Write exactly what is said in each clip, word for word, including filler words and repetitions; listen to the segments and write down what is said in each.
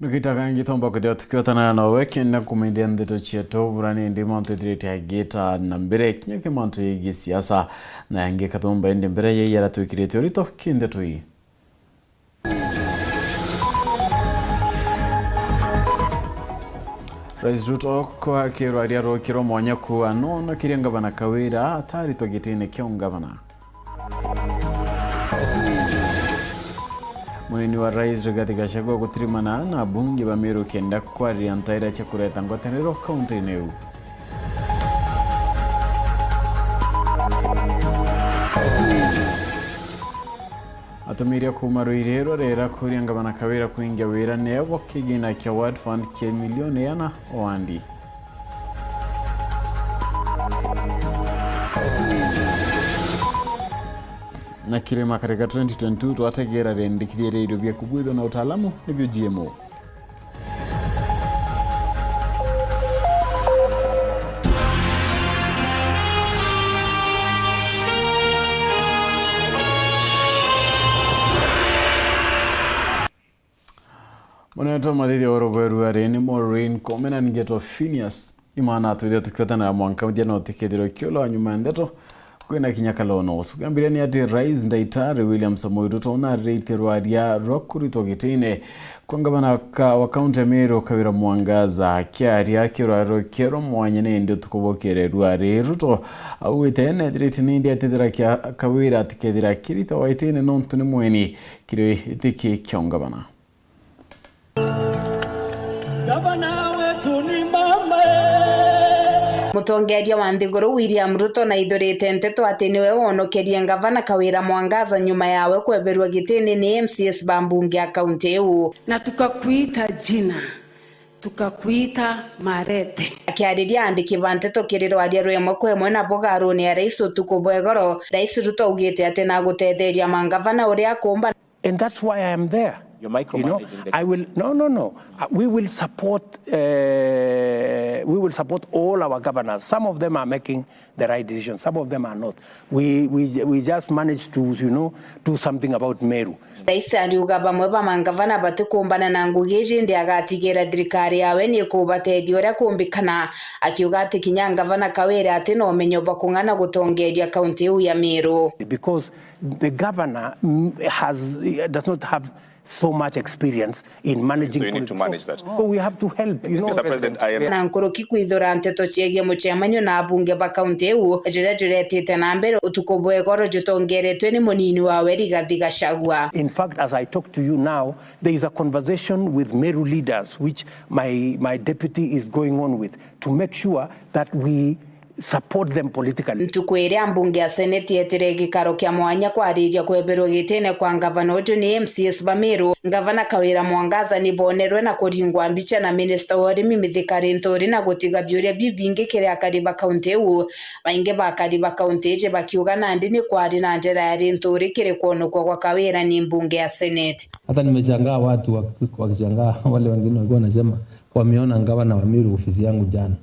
Nukita kangi tomba kwithirwa tukiotana nawe kenda kumendia ndeto cietu bura nindi mantu ithirite agita na mbere kinya ki mantu yegii siasa na yangi kathumba indi mbere ya yara twikirite urito ki ndeto ii. Rais Ruto kwakirwa aria rukiro mwanya kuuga nonokirie ngavana Kawira ataritwa gitine kia ungavana. Munini wa rais Rigathi Gachagua gutirimana na abunge ba Meru kenda kwariria ntaira cia kureta ngwataniro kaunti-ini iu. Atumiria kuuma Ruiri rurera kuria ngavana Kawira kuingia wira nebo kigina kia World Fund kia milioni iana o andi. Na kirima karega twenty twenty-two twategera rendikithia ria irio bia kubwithwa na utaalamu nibio G M O. Munene twa mathithia wa rubweru ari ni Maureen Komena, ningetwa Phineas Imana, twithia tukiotana mwanka muthia no tikethirwa kiula wa nyuma ya ndeto. Kwina kinya kalono. Tukiambiria ni ati Rais Ndaitari William Samoei Ruto nariritie rwaria rwa kuritwa gitine kwa ngavana ka, wa kaunti ya Meru Kawira Mwangaza. Akiaria kirwario kierwa mwanya nindi utuku bukire rwari Ruto augite nethirite nindi atethira kia Kawira atikethira kirita wa itine nontu ni mweni kiri itiki kia ungavana. Gavana wetu ni mama. Mutongeria wa nthiguru William Ruto naithurite nteto ati niwe wonokerie ngavana Kawira Mwangaza nyuma yawe kweberwa gitini ni M C As ba mbunge ya kaunti iu. Na tukakuita jina, tukakuita marete. Akiariria andiki ba nteto kiri rwaria rwimwe kwa imwe na bugaruni ya rais utuku bwa igoro, Rais Ruto augite ati nagutetheria mangavana uria akumba. And that's why I am there. You're micromanaging the I will, no, no, no. Uh, we will support, uh, we will support all our governors. Some of them are making the right decision. Some of them are not. We, we, we just managed to, you know, do something about Meru. Rais ariuga bamwe ba mangavana batikumbana na ngugi iji indi agatigira thirikari yawe ni ikubatethia uria kumbikana, akiuga ati kinya ngavana Kawira ati na umenyo bwa kung'ana gutongeria kaunti iu ya Meru. Because the governor, mm, has, does not have so much experience in managing So you need to politics. Manage that. So we have to help, you know. Mister President, I am Na nkuruki kwithura nteto ciegie mucemanio na abunge ba kaunti iu, juria juretite na mbere utuku bwa igoro jutongeretwe ni munini wawe Rigathi Gachagua. In fact, as I talk to you now, there is a conversation with Meru leaders, which my, my deputy is going on with, to make sure that we support them politically. Ntuku iria mbunge ya Seneti yetire gikaro kia mwanya kwariria kweberwa gitine kwa ngavana uju ni M C As ba Meru, ngavana Kawira Mwangaza ni bonerwe na kuringwa mbicha na minista wa urimi Mithika Linturi na gutiga biuria bibingi kiri akari ba kaunti iu. Baingi ba akari ba kaunti iji bakiuga nandi ni kwari na njira ya Linturi kiri kwonokwa gwa Kawira ni mbunge ya Seneti. Hata nimeshangaa watu waki-, wakishangaa wale wengine walikuwa wanasema wameona ngavana wa Meru ofisi yangu jana.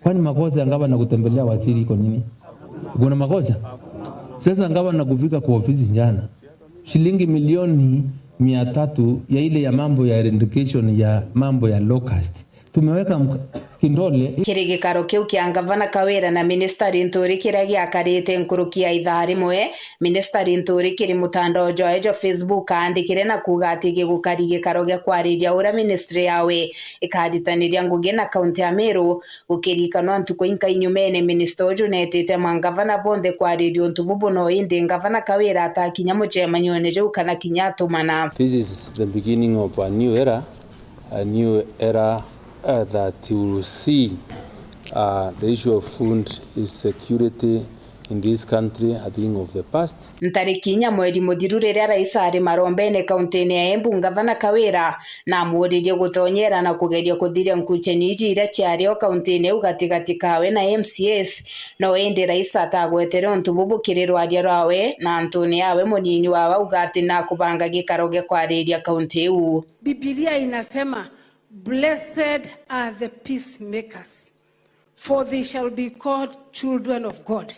Kwani makosa ya gavana kutembelea waziri iko nini? Kuna makosa? Sasa gavana kufika kwa ofisi jana, shilingi milioni mia tatu ya ile ya mambo ya eradication ya mambo ya locust. Tumeweka mk-, kindole. Kiri gikaro kiu kia ngavana Kawira na minista Linturi kiria giakarite nkuruki ya ithaa rimwe, minista Linturi kiri mutandao jwae jwa Facebook aandikire na kuuga ati gigukari gikaro gia kwariria uria ministry yawe ikaritaniria ngugi na kaunti ya Meru. Gukirikanwa ntuku inkai nyumene, minista uju neetite mangavana bonthe kwariria untu bubu, no indi ngavana Kawira atakinya mucemanione juu kana kinya atumana. This is the beginning of a new era, a new era, uh, that you will see, uh, the issue of food insecurity in this country a thing of the past. Ntariki inya mweri muthiru, riria rais ari marombene kauntine ya Embu, ngavana Kawira namuuririe gutonyera na kugeria kuthiria nkuchanio iji iria ciari o kauntine iu gatigati kawe na M C As. No indi rais atagwetere untu bubu kiri rwaria rwawe na antune yawe munini wawe auga ati nakubanga gikaro gia kwariria kaunti iu. Bibilia inasema, "Blessed are the peacemakers, for they shall be called children of God."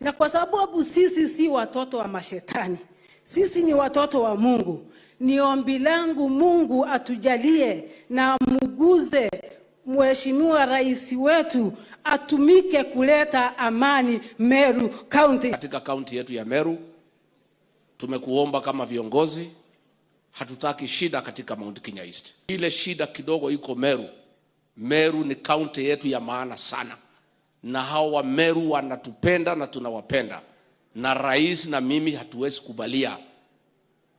Na kwa sababu sisi si watoto wa mashetani, sisi ni watoto wa Mungu, Ni ombi langu Mungu atujalie na amuguze Mheshimiwa Rais wetu atumike kuleta amani Meru County. Katika kaunti yetu ya Meru, tumekuomba kama viongozi, hatutaki shida katika Mount Kenya East. Ile shida kidogo iko Meru, Meru ni kaunti yetu ya maana sana, na hao wa Meru wanatupenda na tunawapenda, na rais na mimi hatuwezi kubalia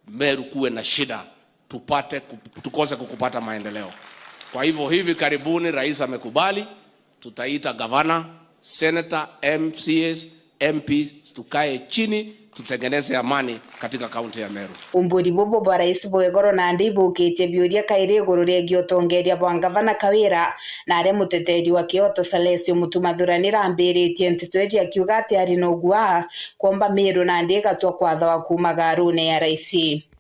Meru kuwe na shida, tupate ku-, tukose kukupata maendeleo. Kwa hivyo hivi karibuni rais amekubali, tutaita gavana, senator, M C As, M Ps, tukae chini, tutengeneze amani katika kaunti ya Meru. Umburi bubu bwa rais bwa igoro nandi ibukitie biuria kairi iguru riegie utongeria bwa ngavana Kawira, na aria muteteri wa kioto Salesio Mutuma Thuranira ambiritie nteto iji akiuga ati ari na ugua kuomba Meru nandi igatua kwathawa kuuma garune ya rais.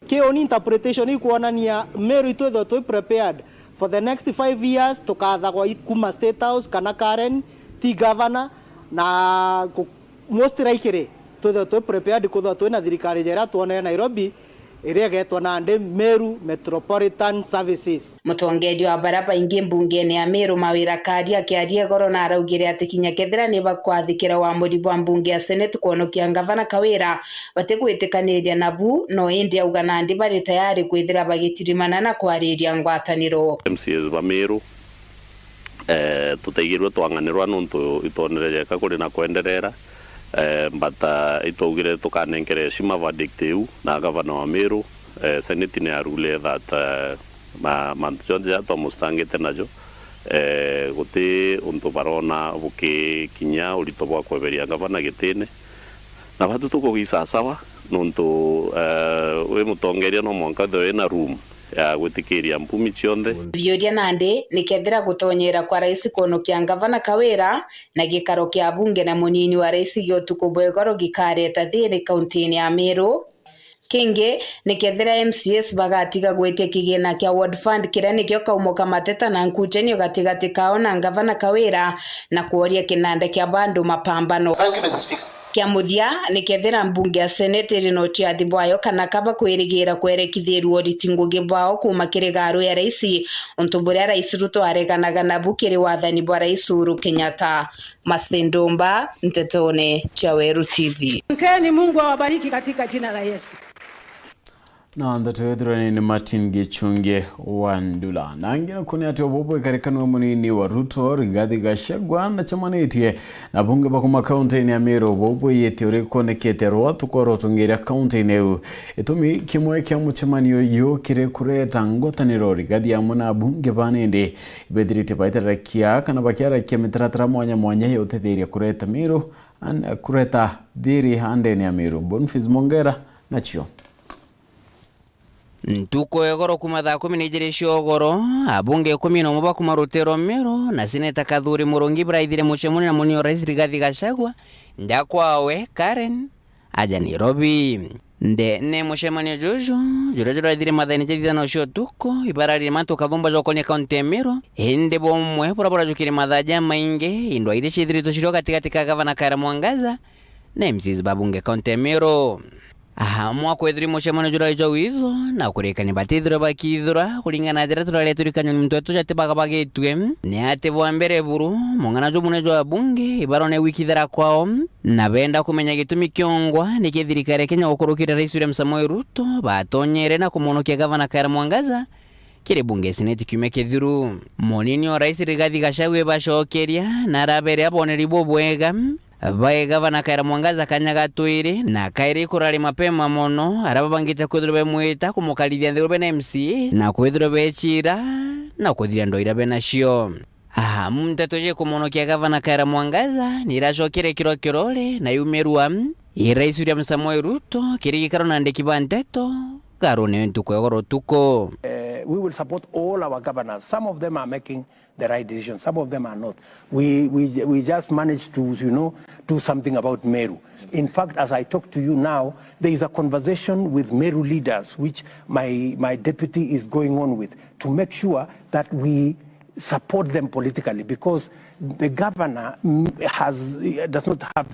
Ki uni interpretation ikwonania Meru itwithwe twi prepared for the next five years, tukathagwa i-, kuma State House kana Karen ti governor, na ku-, most likely twithwe twi prepared kwithwa twina thirikari jera twonere Nairobi, iria igetwa nandi Meru Metropolitan Services. Mutongeria wa baria baingi mbungene ya Meru Mawira Kari akiaria igoro na araugire ati kinya kethira ni bakwathikira uamuri bwa mbunge ya Senate kwonokia ngavana Kawira, batigwitikaniria nabu, no indi auga nandi bari tayari kwithira bagitirimana na kwariria ngwataniro. M C As ba Meru, eh, tutaigirwe twang'anirwa nontu itwonere jeka kuri na kwenderera, eh, but, ah, itwaugire tukanenkere heshima verdict iu na gavana wa Meru, eh, Senate ni arule that, eh, ma-, mantu jonthe jaria twamustangite najo, eh, guti untu barona bukikinyia urito bwa kweberia gavana gitine. Na batu tukugisasawa nontu, eh, wi mutongeria no mwanka withirwe wina room ya gwitikiria mpumi cionthe. Biuria nandi ni kethira gutonyera kwa rais kwonokia ngavana Kawira na gikaro kia bunge na munini wa rais gia utuku bwa igoro gikareta thiiri kauntini ya Meru. Kingi, ni kethira M C As bagatiga gwitia kigina kia Ward Fund kiria nikio kaumo ka mateta na nkuchanio gatigati kao na ngavana Kawira na kworia kinanda kia bandu mapambano. Thank you, Mister Speaker. Kia muthia, ni kethira mbunge ya Senate iri na uciathi bwayo kana kaba kwirigira kwerekithirua uriti ngugi bwao kuuma kiri garu ya rais, untu buria Rais Ruto areganaga nabu kiri wathani bwa Rais Uhuru Kenyatta. Masindumba, Ntetone cia Weru T V. Asanteni, Mungu awabariki katika jina la Yesu. Na ndeto ithirwe ni Martin Gichunge wa Ndula. Na angina kuni ati obo bwikarikanwe munini wa Ruto, Rigathi Gachagua, na chemanitie na bunge ba kuma kaunti-ini ya Meru, bo bwiyite uri kwonekete rwa tukoro tungiria kaunti-ini iu. Itumi kimwe kia muchemanio uyu kiri kureta ngwataniro, Rigathi amwe na abunge ba nindi bethirite baitarakia kana bakiarakia mitaratara mwanya mwanya ya utetheria kureta Meru, an-, kureta thiri andene ya Meru. Boniface Mongera nacio. Ntuku ya igoro kuma thaa kumi na ijiri cia ugoro, abunge ikumi na umwe ba kuma rutiro Meru na Seneta Kathuri Murungi baraithire mucemanio na munio rais Rigathi Gachagua, nja kwawe Karen, aja Nairobi. Ndene mucemanio juju, juria jurathire mathaini ja thithano cia utuku, ibararire mantu kathumba jokonia kaunti ya Meru, indi bumwe buria burajukire mathaa jamaingi, indwa iria ciithiritwe cirio gatigati ka gavana Kawira Mwangaza na M Cs ba bunge kaunti ya Meru. Aha, mwakwethirwe mucemanio jurai jwa witho na kurikania batithirwe bakithura kuringana na jaria turaria turikanywa ni muntu wetu jati bagabagitue, ni ati bwa mbere buru, mung'ana jumune jwa abunge ibarone wiki ithera kwao, na benda kumenya gitumi kiongwa niki thirikari ya Kenya gukurukira Rais William Samoei Ruto batonyere na kumwonokia gavana Kawira Mwangaza kiri bunge ya Seneti kiumia kithiru. Munini wa rais Rigathi Gachagua ibacokeria na araberia aboneri bubwega bae gavana Kawira Mwangaza kanya ga twiri, na kairi kurari mapema mono aria babangite kwithirwa bemwita kumukarithia nthiguru bena M C A na kwithirwa bechira na kuthiria ndwaira benacio. Aha, nteto cia kumwonokia gavana Kawira Mwangaza ni iracokire kirwa kirore na yumirua i Rais William Samoei Ruto kiri gikaro na andiki ba nteto garune ntuku ya igoro utuku. Eh, we will support all our governors. Some of them are making the right decision. Some of them are not. We, we, we just managed to, you know, do something about Meru. In fact, as I talk to you now, there is a conversation with Meru leaders, which my, my deputy is going on with, to make sure that we support them politically, because the governor, mm, has, does not have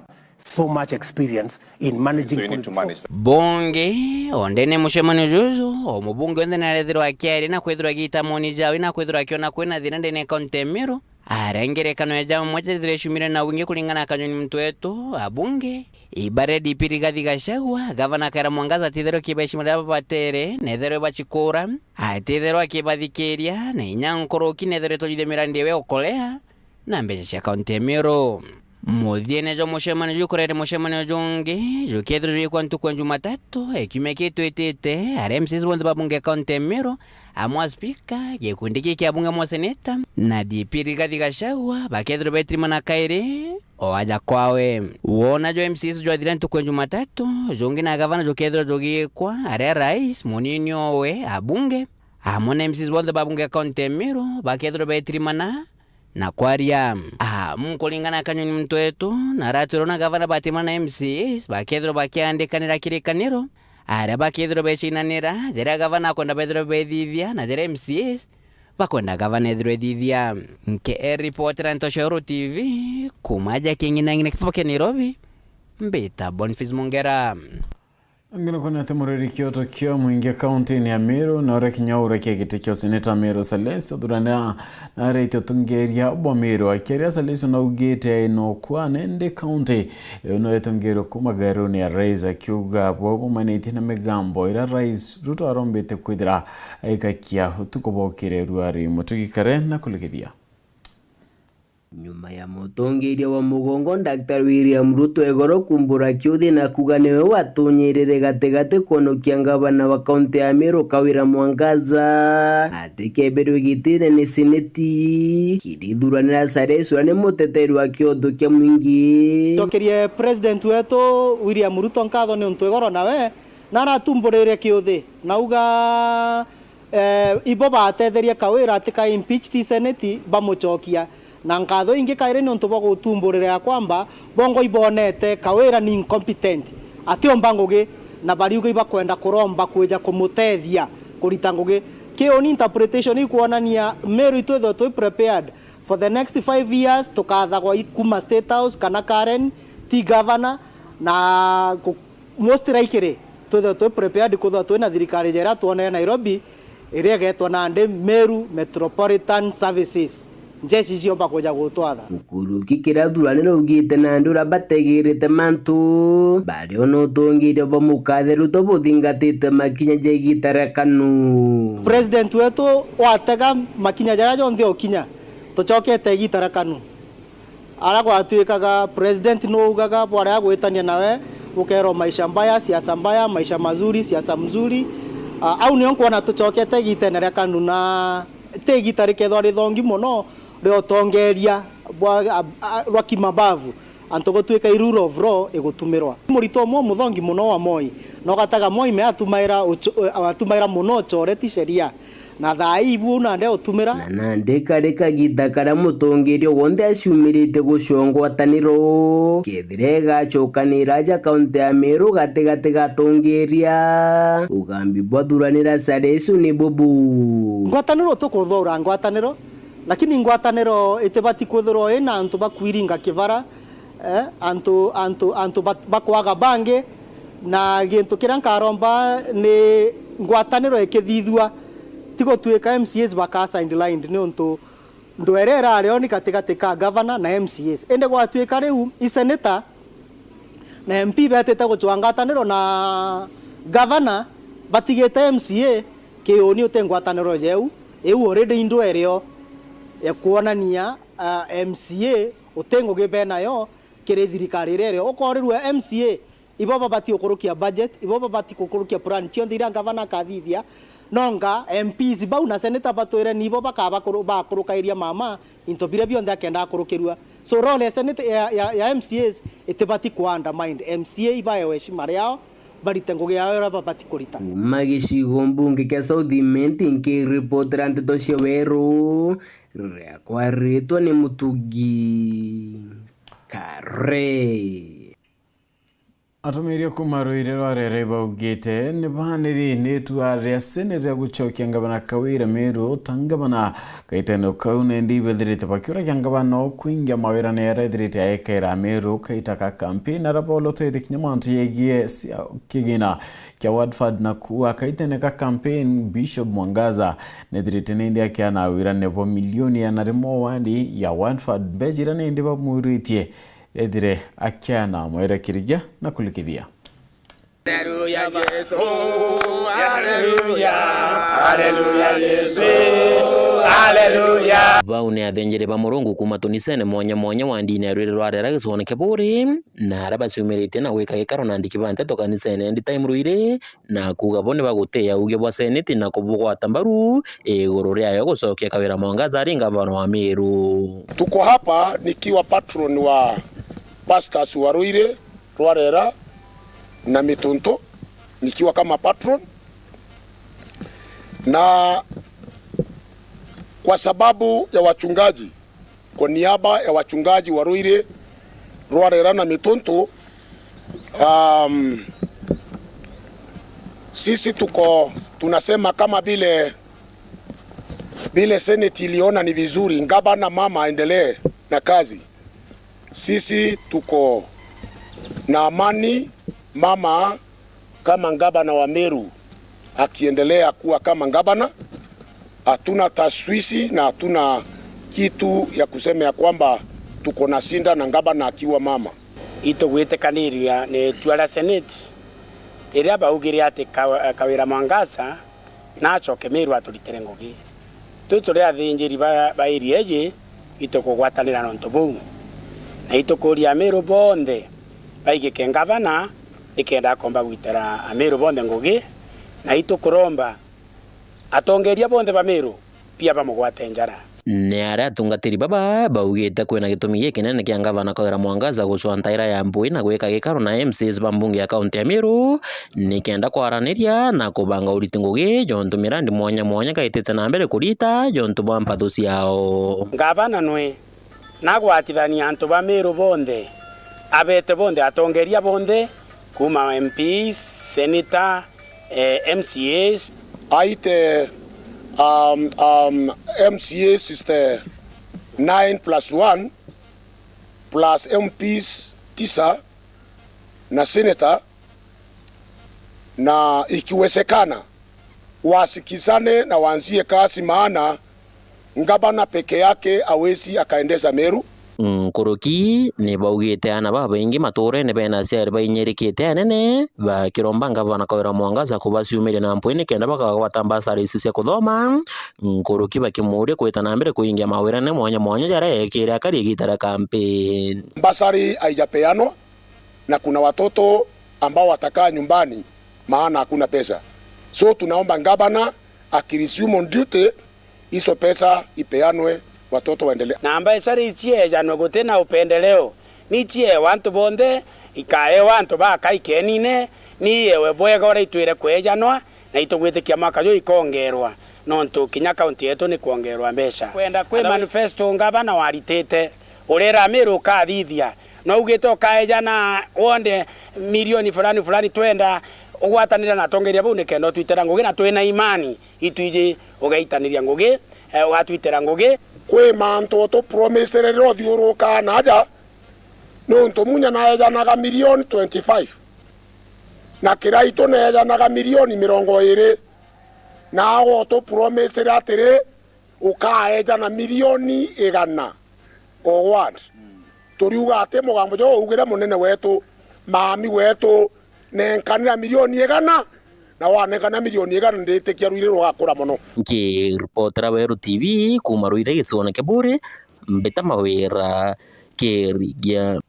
so much experience in managing So you need to politics. manage that. Bunge, o ndene mucemanio juju, o mubunge onthe narethirwa akiaria na kwithirwa agiita moni jawe na kwithirwa akiona kwina thina ndene ya kaunti ya Meru. Aria ngerekano ya jamwe jarethirwe icumire na wingi kuringana na Kanyoni Muntu Wetu, abunge, ibare D P Rigathi Gachagua, gavana Kawira Mwangaza atitherwe kibeshima riria babatere, netherwe bachikura, atitherwe akibathikiria, na inya nkuruki netherwe itujithia mirandi iwe ukolea, na mbeca cia kaunti ya Meru. Muthiene jwa mucemanio jukurere mucemanio jungi, jukethirwa jwikwa ntuku ya Jumatatu, e kiumia gitwitite, aria M C As bonthe ba bunge ya kaunti ya Meru, amwe a spika, gikundi giki kia bunge amwe a seneta, na D P Rigathi Gachagua, bakethirwa betirimana kairi, o aja kwawe. Wona jwa M C As jwathira ntuku ya Jumatatu, jungi na gavana jukethirwa jugikwa, aria rais, munini owe, abunge, amwe na M C As bonthe ba bunge ya kaunti ya Meru, bakethirwa betirimana, na kwaria. Ah, nkuringana na Kanyoni Muntu Wetu, na aratwirwa na gavana batimana na M C As, bakethirwa bakiandikanira kirikaniro, aria bakethirwa becinanira, jaria gavana akwenda bethirwe bethithia, na jaria M C As bakwenda gavana ethirwe ethithia. Nke e reporter Ntosho Uru T V, kuma aja king'inang'ina kisibo kia Nairobi, mbita Boniface Mungera. Ngina kwona ati muriri kioto kia muingi kaunti-ini ya Meru, na uria kinya urakia giti kia useneta Meru Salesi uthuranira na ariti utungiria bwa Meru. Akiaria Salesi naugite ainokwa nende kaunti iyo no itungirwe kuma garuni ya rais, akiuga bo bumanitie na migambo iria rais Ruto arombite kwithira aikakia utuku bokire ruari. Mutugi Kare na kulikithia. Nyuma ya mutongeria wa mugongo Daktari William Ruto igoro kumbura kiuthi na kuga niwe watunyirire gatigati kwonokia ngavana wa kaunti ya Meru Kawira Mwangaza atikebirwe gitine ni seneti, kirithuranira Salesi uria ni muteteri wa kioto kia mwingi. Ncokerie President wetu William Ruto nkatho ni untu igoro nawe na aratumburire kiuthi, nauga eh, ibo batetherie Kawira atika impeached i seneti bamucokia. Na nkatho ingi kairi niuntu bwa gutumburira ya kwamba bongo ibonete Kawira ni incompetent, atiumba ngugi, na bariuga ibakwenda kuromba kwija kumutethia kurita ngugi. Kiu ni interpretation ikwonania Meru itwithwe twi prepared for the next five years, tukathagwa i-, kuma State House kana Karen ti governor, na ku-, most likely, twithwe twi prepared kwithwa twina thirikari jera twonere Nairobi, iria igetwa nandi Meru Metropolitan Services. Njeshi ciomba kuja gutwatha. Ukuruki kiria thuranire ugite nandi uria bategirite mantu, bario na utongiria bwa mukatheru to buthingatite makinya ja igita ria KANU. President wetu watega makinya jaria jonthe ukinya, tucokete igita ria KANU. Ara gwatuikaga president nuugaga bwaria gwitania nawe, ukerwa maisha mbaya, siasa mbaya, maisha mazuri, siasa mzuri. Ah, au nio nkwona tucokete igitene ria KANU, na ti igita rikethwa rithongi mono ria utongeria bwa, a, a, rwa kimabavu, antu gutuika i rule of law igutumirwa. Murito umwe muthongi mono wa Moi, na ugataga Moi me atumaira ucho-, atumaira mono uchore ti sheria. Na thaa ii ibu uu nandi autumira. Na nandi kari kagita karia mutongeria wonthe aciumiritie gucua ngwataniro, kethira igacokanira aja kaunti ya Meru gatigati ga atongeria, ugambi bwa thuranira Salesi ni bubu. Ngwataniro tukuthaura ngwataniro, lakini ngwataniro itibati kwithirwa ina antu bakwiringa kibara, eh, antu, antu, antu bat-, bakwaga bangi, na gintu kiria nkaromba ni ngwataniro ikithithua, ti gutuika M C As baka sidelined niuntu ndwere irario ni gatigati ka governor na M C As. Indi gwatuika riu i senator na M P betite gucwa ngwataniro na governor, batigite M C A, kiuni uti ngwataniro jeu, iu already i ndwere o ya kwonania, ah, M C A uti ngugi benayo kiri thirikari iria irio. Ukorirua M C A, ibo babati gukurukia budget, ibo babati gukurukia plan cionthe iria ngavana akathithia. Nonga M Ps bau na senator batwire nibo bakaba kuru-, bakurukairia mama into biria bionthe akenda akurukirua. So role ya senate, ya, ya, ya M C As itibati ku undermined. M C A ibaewe heshima riao, barite ngugi yao iria babati kurita. Kuma gicigo mbunge kia South Imenti, nkiripotera nteto cia Weru, riakwa ritwa ni Mutugi Kare. Atumiria kuma ruiri rwa Rere baugite ni baaniri ni itua ria Senate ria gucokia ngavana Kawira Meru ta ngavana. Kaitene kau nendi ibethirite bakiuragia ngavana o kuingia mawirane aria ethirite aekaira Meru kaita ka campaign, aria baolotete kinya mantu yegie cia kigina kia Watford na kuua kaitene ka campaign. Bishop Mwangaza nethirite nendi akiana wirane bo milioni igana rimwe wandi ya Watford, mbeca iria nendi bamwiritie ethire akiana mwerekirigia na kulikithia. Haleluya, Yesu, haleluya, haleluya, Yesu, haleluya. Bau ni athinjiri ba Murungu kuuma tunisene mwanya mwanya wa ndini ya rwiri rwa Rera gicigone kia Buuri, na aria baciumiritie na gwika gikaro na andiki ba nteto kanisene ya End Time Ruiri, na kuuga bo ni bagutia uuge bwa Seneti na kubugwata mbaru iguru riayo gucokia Kawira Mwangaza ari ngavana wa Meru. Tuko hapa nikiwa patron wa pastors wa Ruiri rwa Rera na Mituntu, nikiwa kama patron, na kwa sababu ya wachungaji, kwa niaba ya wachungaji wa Ruiri rwa Rera na Mituntu, um, sisi tuko tunasema kama vile, vile Senate iliona ni vizuri ngavana mama aendelee na kazi. Sisi tuko na amani mama kama ngavana wa Meru akiendelea kuwa kama ngavana. Hatuna tashwishi na hatuna kitu ya kusema ya kwamba tuko na shida na ngavana akiwa mama. Itugwitikaniria ni itua ria Senate riria baugire ati Ka-, Kawira Mwangaza na acoke Meru aturitire ngugi. Twi turi athinjiri ba, ba area iji, itukugwatanira nontu buu. Na itukuria Ameru bonthe baigike ngavana, nikenda akomba gwitira Ameru bonthe ngugi, na itukuromba atongeria bonthe ba Meru pia bamugwate njara. Ni aria atungatiri baba baugite kwina gitumi gikinene kia ngavana Kawira Mwangaza gucwa ntaira ya mpui na gwika gikaro na M C As ba mbunge ya kaunti ya Meru, nikenda kwaraniria na kubanga uriti ngugi jontu mirandi mwanya mwanya kaitite na mbere kurita jontu bwa mpathu ciao. Ngavana nwe nagwatithania antu ba Meru bonthe, abete bonthe, atongeria bonthe, kuma M Ps, senator, eh, M C As. Aite, um, um, M C As is the nine plus one plus M Ps tisa na senator, na ikiwezekana wasikizane na wanzie kazi, maana ngavana peke yake hawezi akaendesha Meru. Nkuruki ni baugite ana babaingi maturene bena aciari bainyirikite anene, bakiromba ngavana Kawira Mwangaza kubaciumiria na mpwi nikenda bakagwata mbasari ici cia kuthoma, nkuruki bakimuuria kwita na mbere kuingia mawirane mwanya mwanya jaria ekire akari igita ria campaign. Mbasari haijapeanwa na kuna watoto ambao watakaa nyumbani maana hakuna pesa. So tunaomba ngavana akiresume on duty, hizo pesa ipeanwe, watoto waendelee. Na mbeca ri ciejanwe guti na upendeleo, ni ciewa antu bonthe, ikaewa antu bakai kenine, ni iewe bwega uria itwire kwejanwa, na itugwitikia mwaka juju ikongerwa, nontu kinya kaunti yetu ni kwongerwa mbeca. Kwenda kwi manifesto ngavana waritite, urera Meru ukathithia, na ugite ukaejana wonde milioni fulani fulani, twenda ugwatanire na atongeria bau nikenda utwitira ngugi, na twina imani itwiji ugeitaniria ngugi, eh, ugatwitira ngugi. Kwi mantu utupromisire riria uthiurukaa naja, nontu Munya naejanaga milioni twenty-five, na Kiraitu neejanaga milioni mirongo iri, na agwe utupromisire atiri, ukaejana milioni igana o ward. Turiuga ati mugambo juu ugire munene wetu, mami wetu, nenkanira milioni igana, na wanenkana milioni igana, nditikia Ruiri rugakura mono. Nkiripotera Weru T V kuuma Ruiri gicigoone kia Buuri, Mbita Mawira, Kirigia.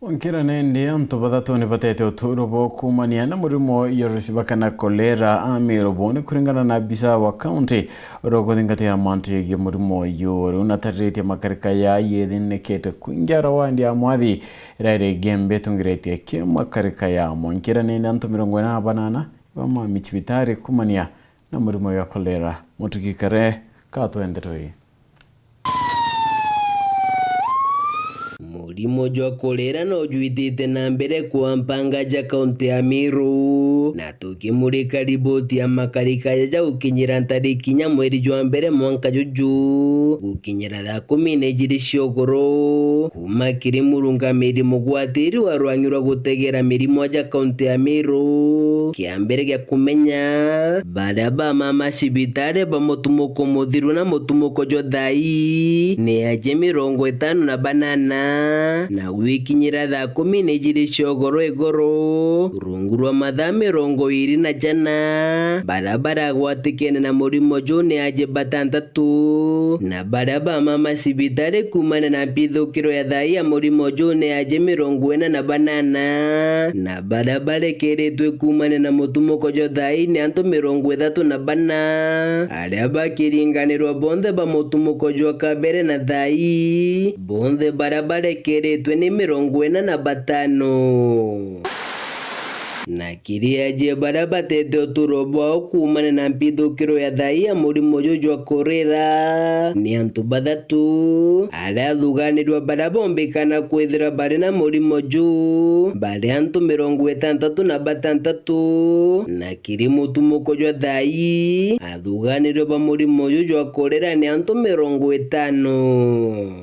Nkira nendi antu bathatu ni batete uturo bwo kuumania na murimo ya ruciba kana kolera Ameru bo, ni kuringana na abisa wa kaunti uria uguthingatira mantu yegie murimo uyu. Riu natariritie makarika ya yethinikite kwingi ara wandi ya Mwathi iria iri Igembe itungiritie ki makarika yamo. Nkira nendi antu mirongo ina na banana bamami cibitari kuumania na murimo ya kolera. Mutugi Kare, katwenderoi. Muri Murimo jwa kurira no jwitite na mbere kwa mpanga ja kaunti ya Meru, na tukimurika riboti ya makarika jaja gukinyira ntariki inya mweri jwa mbere mwanka juju, gukinyira thaa kumi na ijiri cia ugoro, kuuma kiri murungamiri mugwatiri wa rwangi rwa gutegera mirimo ja kaunti ya Meru. Kia mbere gia kumenya, baria bamama cibitari ba mutumuko muthiru na mutumuko jwa thai ni aje mirongo itano na banana, na gwikinyira thaa kumi na ijiri cia ugoro igoro, rungu rwa mathaa mirongo iri na jana, baria baragwatikene na murimo juu ni aje batantatu, na baria bamama cibitari kuumania na mpithukiro ya thai ya murimo juu ni aje mirongo ina na banana, na baria barekeretwe kuumania na mutumuko jwa thai ni antu mirongo ithatu na bana, aria bakiringanirwa bonthe ba mutumuko jwa kabere na thai, bonthe baria barekeretwe ni mirongo ina na batano. Na kiri aje baria batete uturo bwao kuumania na mpithukiro ya thai ya murimo juu jwa kurira, ni antu bathatu, aria athuganirwa baria bombikana kwithira bari na murimo juu, bari antu mirongo itantatu na batantatu, na kiri mutumuko jwa thai, athuganirwa ba murimo juu jwa kurira ni antu mirongo itano.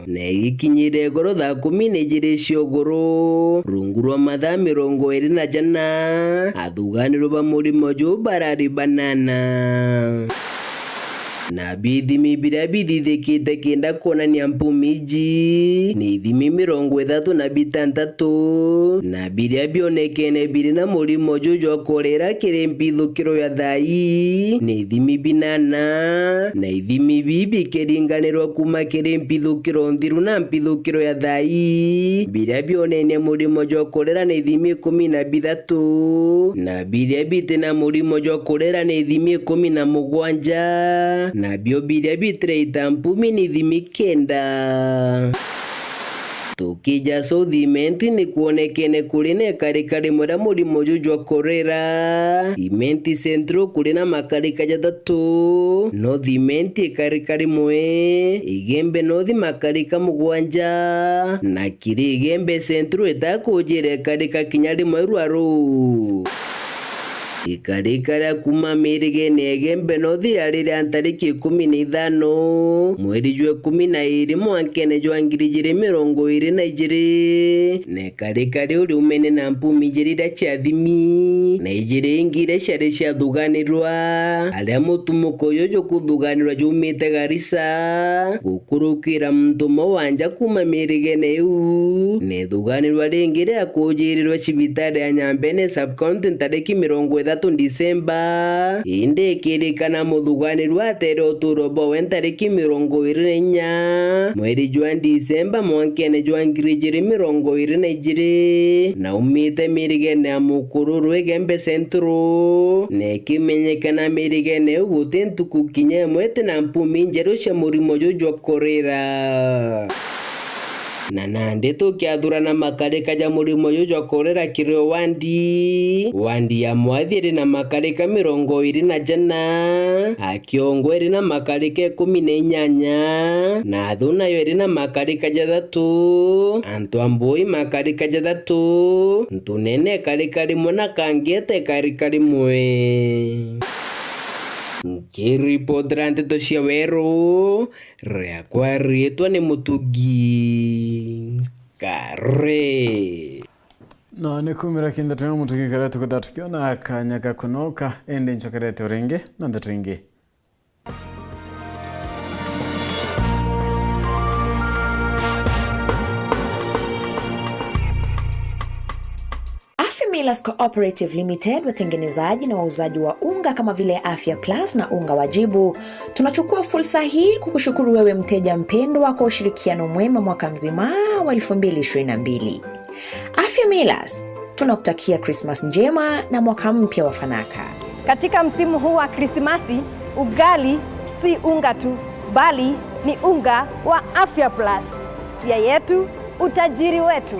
Na igikinyire igoro thaa kumi na ijiri cia ugoro, rungu rwa mathaa mirongo iri na jana, athuganirwa ba murimo juu barari banana. Na bithimi biria bithithikite kenda kwonania mpumi iji ni ithimi mirongo ithatu na bitantatu, na biria bionekene biri na murimo juu jwa kurira kiri mpithukiro ya thai ni ithimi binana, na ithimi bii bikiringanirwa kuuma kiri mpithukiro nthiru na mpithukiro ya thai, biria bionenie murimo jwa kurira ni ithimi ikumi na bithatu, na biria biti na murimo jwa kurira ni ithimi ikumi na mugwanja, nabio biria bitiraita mpumi ni ithimi kenda. Tukija South Imenti ni kwonekene kuri na ikarika rimwe ria murimo juu jwa kurira. Imenti Central kuri na makarika jathatu, North Imenti ikarika rimwe, Igembe North makarika mugwanja, na kiri Igembe Central itakujire ikarika kinya rimwe rwaru. Ikarika ria kuuma mirigene ya Igembe North riari ria ntariki ikumi na ithano, mweri jwa ikumi na iiri, mwankene jwa ngiri ijiri mirongo iiri na ijiri, na ikarika riu riumene na mpumi ijiri iria ciathimi, na ijiri ingi iria ciari ciathuganirwa, aria mutumuko juju jukuthuganirwa jumite Garissa, gukurukira muntu umwe wa nja kuuma mirigene iu, na ithuganirwa ringi ria kujirirwa cibitari ya Nyambene sub-county ntariki mirongo ithatu Disemba, indi ikirikana muthuganirwa atere uturo bwawe ntariki mirongo iiri na inya mweri jwa Disemba mwankene jwa ngiri ijiri mirongo iiri na ijiri, na umite mirigene ya Mukururu Igembe Central, na ikimenyekana mirigene iu guti ntuku kinya imwe iti na mpumi njeru cia murimo juu jwa kurira. Na nandi tukiathurana makarika ja murimo juu jwa kurira kiri o wandi, wandi ya Mwathi iri na makarika mirongo iiri na jana, Akiongwa iri na makarika ikumi na inyanya, na Athu nayo iri na makarika jathatu, Antu a Mbui makarika jathatu, Ntunene ikarika rimwe na Kangiete ikarika rimwe. Nkiripotera nteto cia weru, riakwa riitwa ni Mutugi Kare. Na ni kumira ki ndeto ya Mutugi Kare tukwithirwa tukiona kanya ga kunoka, indi ncokerete o ringi na ndeto ingi. Afya Millers Cooperative Limited, watengenezaji na wauzaji wa unga kama vile Afya Plus na unga wa Jibu. Tunachukua fursa hii kukushukuru wewe mteja mpendwa kwa ushirikiano mwema mwaka mzima wa elfu mbili ishirini na mbili. Afya Millers, tunakutakia Christmas njema na mwaka mpya wa fanaka. Katika msimu huu wa Krismasi, ugali si unga tu, bali ni unga wa Afya Plus. Afya yetu, utajiri wetu.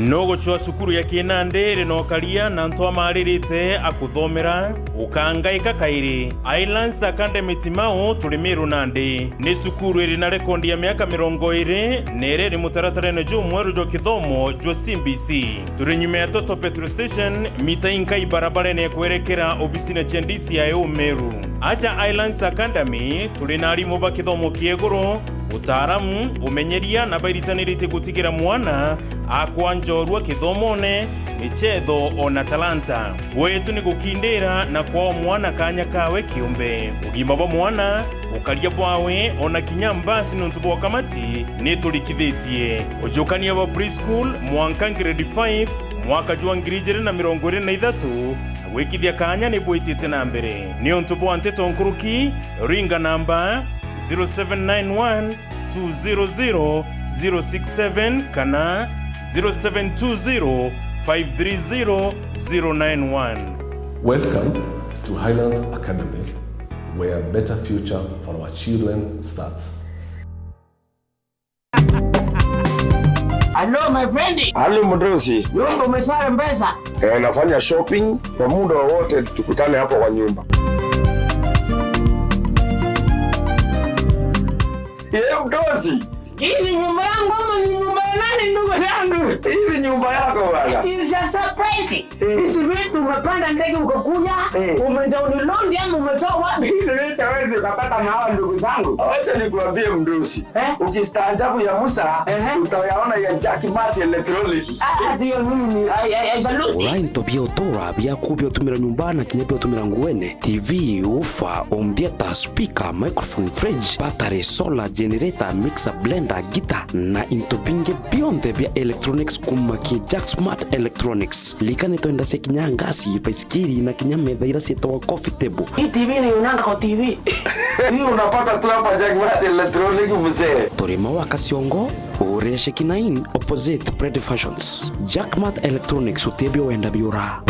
Nugucwa cukuru ya kinandi iri na ukaria na antu amaaririte akuthomera? Ukangaika kairi. Highlands Academy Timau turi Meru nandi. Ni cukuru iri na rekondi ya miaka mirongo iri na iri iri mutaratarene jumweru jwa kithomo jwa C B C. Turi nyuma ya Total Petrol Station, mita inkai barabarene ya kwerekera obisine cia D C I O Meru. Aja Highlands Academy, turi na arimu ba kithomo kia iguru, utaaramu, umenyeria na bairitaniritie gutigira mwana akwa njorua kithomone, michetho, ona talanta. Gwetu ni gukindira na kwaa mwana kanya kawe kiumbe. Ugima bwa mwana, ukaria bwawe, ona kinya mbasi nontu bwa kamati ni turikithitie. Ujukania bwa preschool mwanka grade five mwaka jwa ngiri ijiri na mirongo iri na ithatu, na gwikithia kanya ni bwitite na mbere. Niuntu bwa nteto nkuruki, ringa namba zero seven nine one two zero zero zero six seven kana zero seven two zero five three zero zero nine one. Welcome to Highlands Academy, where better future for our children starts. Hello, my friend. Hali mdosi. Nyumba umeswara mpesa? Eh, nafanya shopping. Kwa muda wowote tukutane hapo kwa nyumba. Yeye mdosi. Hii ni nyumba yangu ama ni nyumba ya nani, ndugu yangu? Hii ni nyumba yako bwana. It is a surprise. Eh. Hizi vitu umepanda ndege ukakuja, eh, umedownload ama umetoa wapi? Hizi vitu hawezi ukapata na hawa ndugu zangu. Acha nikuambie mdosi. Eh? Ukistaajabu ya Musa, ehe, utayaona ya Jack Mart Electronic. Ah, ndio mimi ni, I, I, I salute. Ura into bia utura biaku bia utumira nyumba na kinya bia utumira nguene. T V, woofer, home theater, speaker, microphone, fridge, battery, solar, generator, mixer, blender, guitar, na into bingi bionthe bia electronics kuma ki Jack Smart Electronics. Likana into inda cia kinya ngasi, baisikiri, na kinya metha ira cietagwa coffee table. Hii T V ni unanga kwa T V. Hii unapata tu hapa Jack Mart Electronic, mzee. Turi Maua Kaciongo, Uria Sheki nine, opposite Pretty Fashions. Jack Mart Electronics, utebio wenda biura.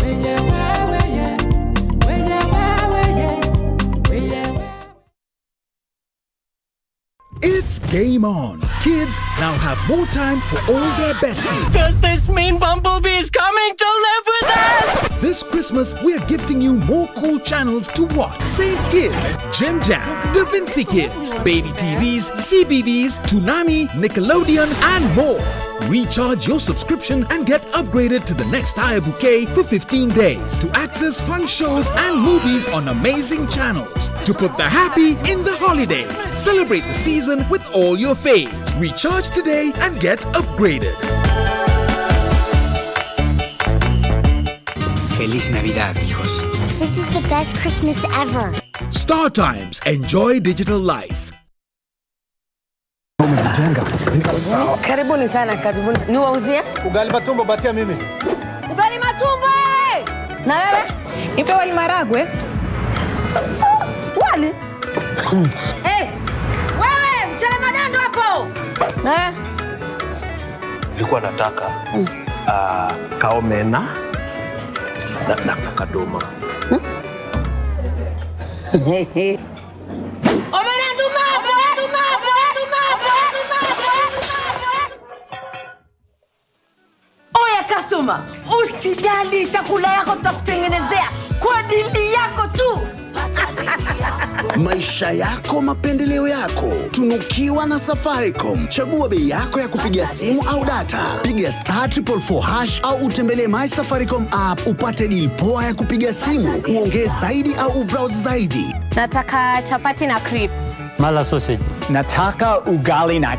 It's game on. Kids now have more time for all their besties. Does this mean Bumblebee is coming to live with us? This Christmas, we're gifting you more cool channels to watch. Save Kids, Jim Jam, Da Vinci Kids, Baby T Vs, C B B S, Toonami, Nickelodeon, and more. Recharge your subscription and get upgraded to the next higher bouquet for fifteen days to access fun shows and movies on amazing channels. To put the happy in the holidays. Celebrate the season with all your faves. Recharge today and get upgraded. Feliz Navidad, hijos. This is the best Christmas ever. Star Times. Enjoy digital life. Karibuni sana, karibuni. Niwauzie? Ugali matumbo, patia mimi. Ugali matumbo, eh! Na wewe? Nipe wali maragwe. Wali? Eh, wewe, mchele madando hapo. Eh. Nilikuwa nataka, ah, kaomena na, na, na kadoma. Omena nduma, omena nduma, omena nduma, omena nduma, omena nduma. Oya customer, usijali, chakula yako tutakutengenezea kwa dili yako tu. Maisha yako, mapendeleo yako. Tunukiwa na Safaricom. Chagua bei yako ya kupiga simu au data. Piga star triple four hash au utembelee My Safaricom app upate deal poa ya kupiga simu, uongee zaidi au ubrowse zaidi. Nataka chapati na crips. Mala sausage. Nataka ugali na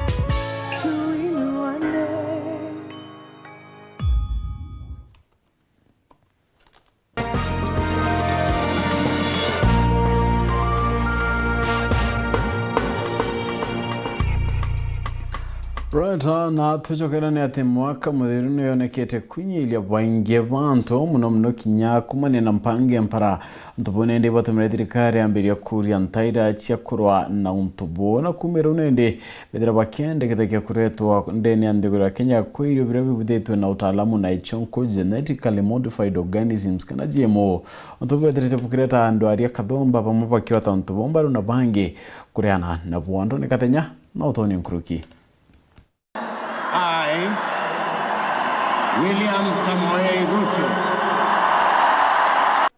Right, ah, na twicokera ni ati mwaka mutheru ni yonekete kwinyiria baingi bantu, muno muno kinya kumania na mpango ya mpara. Antu bau nindi batumire thirikari yambiria kuria ntaira cia kurwa na untu buu. Na kumira u nindi bethira bakienda githakia kuretwa ndene ya nthiguru ya Kenya kwa irio biria bibithitwe na utaalamu na ichonko, genetically modified organisms, kana G M O. Untu bwethirite bukireta andu aria kathomba bamwe bakiota untu buu mbaru na bangi kureana na bwondo ni kathenya na utoni nkuruki. Aye. William Samoei Ruto.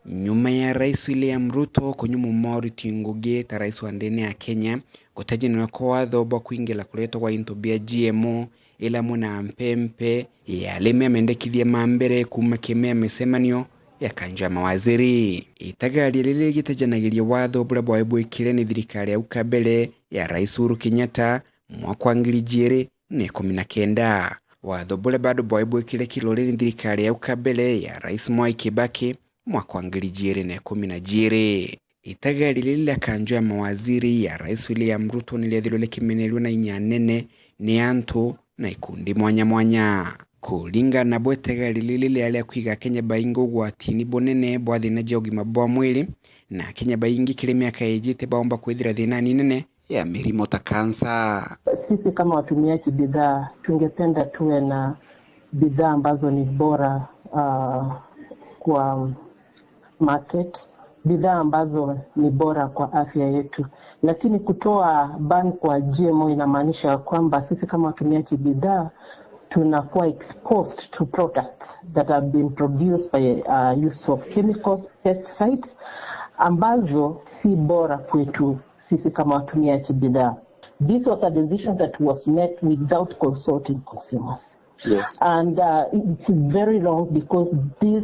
Nyuma ya Rais William Ruto kunyumwa mwauriti ngugi ta rais wa ndene ya Kenya, gutajinirwa kwa watho bwa kwingila kuretwa gwa into bia G M O, ila amwe na mpempe ya arimi amendekithia ma mbere kuuma kiima ya micemanio ya kanjo ya mawaziri. Itagaria riri rigitajanagiria watho buria bwaibwikire ni thirikari ya au kabere ya Rais Uhuru Kenyatta mwaka wa ngiri ijiri na ikumi na kenda. Watho buria bado bwaibwikire kirori ni thirikari ya au kabere ya Rais Mwai Kibaki mwaka wa ngiri ijiri na ikumi na jiri. Itagaria riri ria kanjo ya mawaziri ya Rais William Ruto ni riethirwe rikimenerua na inya nene ni antu na ikundi mwanya mwanya. Kuringana nabo, itagaria riri riria ria kwiga Akenya baingi ugwatini bunene bwa thina cia ugima bwa mwiri, na Akenya baingi kiri miaka ijite baomba kwithira thinani nene ya mirimo ta kansa. Sisi kama watumiaji bidhaa tungependa tuwe na bidhaa ambazo ni bora uh, kwa market, bidhaa ambazo ni bora kwa afya yetu, lakini kutoa ban kwa G M O inamaanisha kwamba sisi kama watumiaji bidhaa tunakuwa exposed to products that have been produced by uh, use of chemicals, pesticides, ambazo si bora kwetu sisi kama watumiaji bidhaa. This was a decision that was made without consulting consumers. Yes. And uh, it's very wrong because this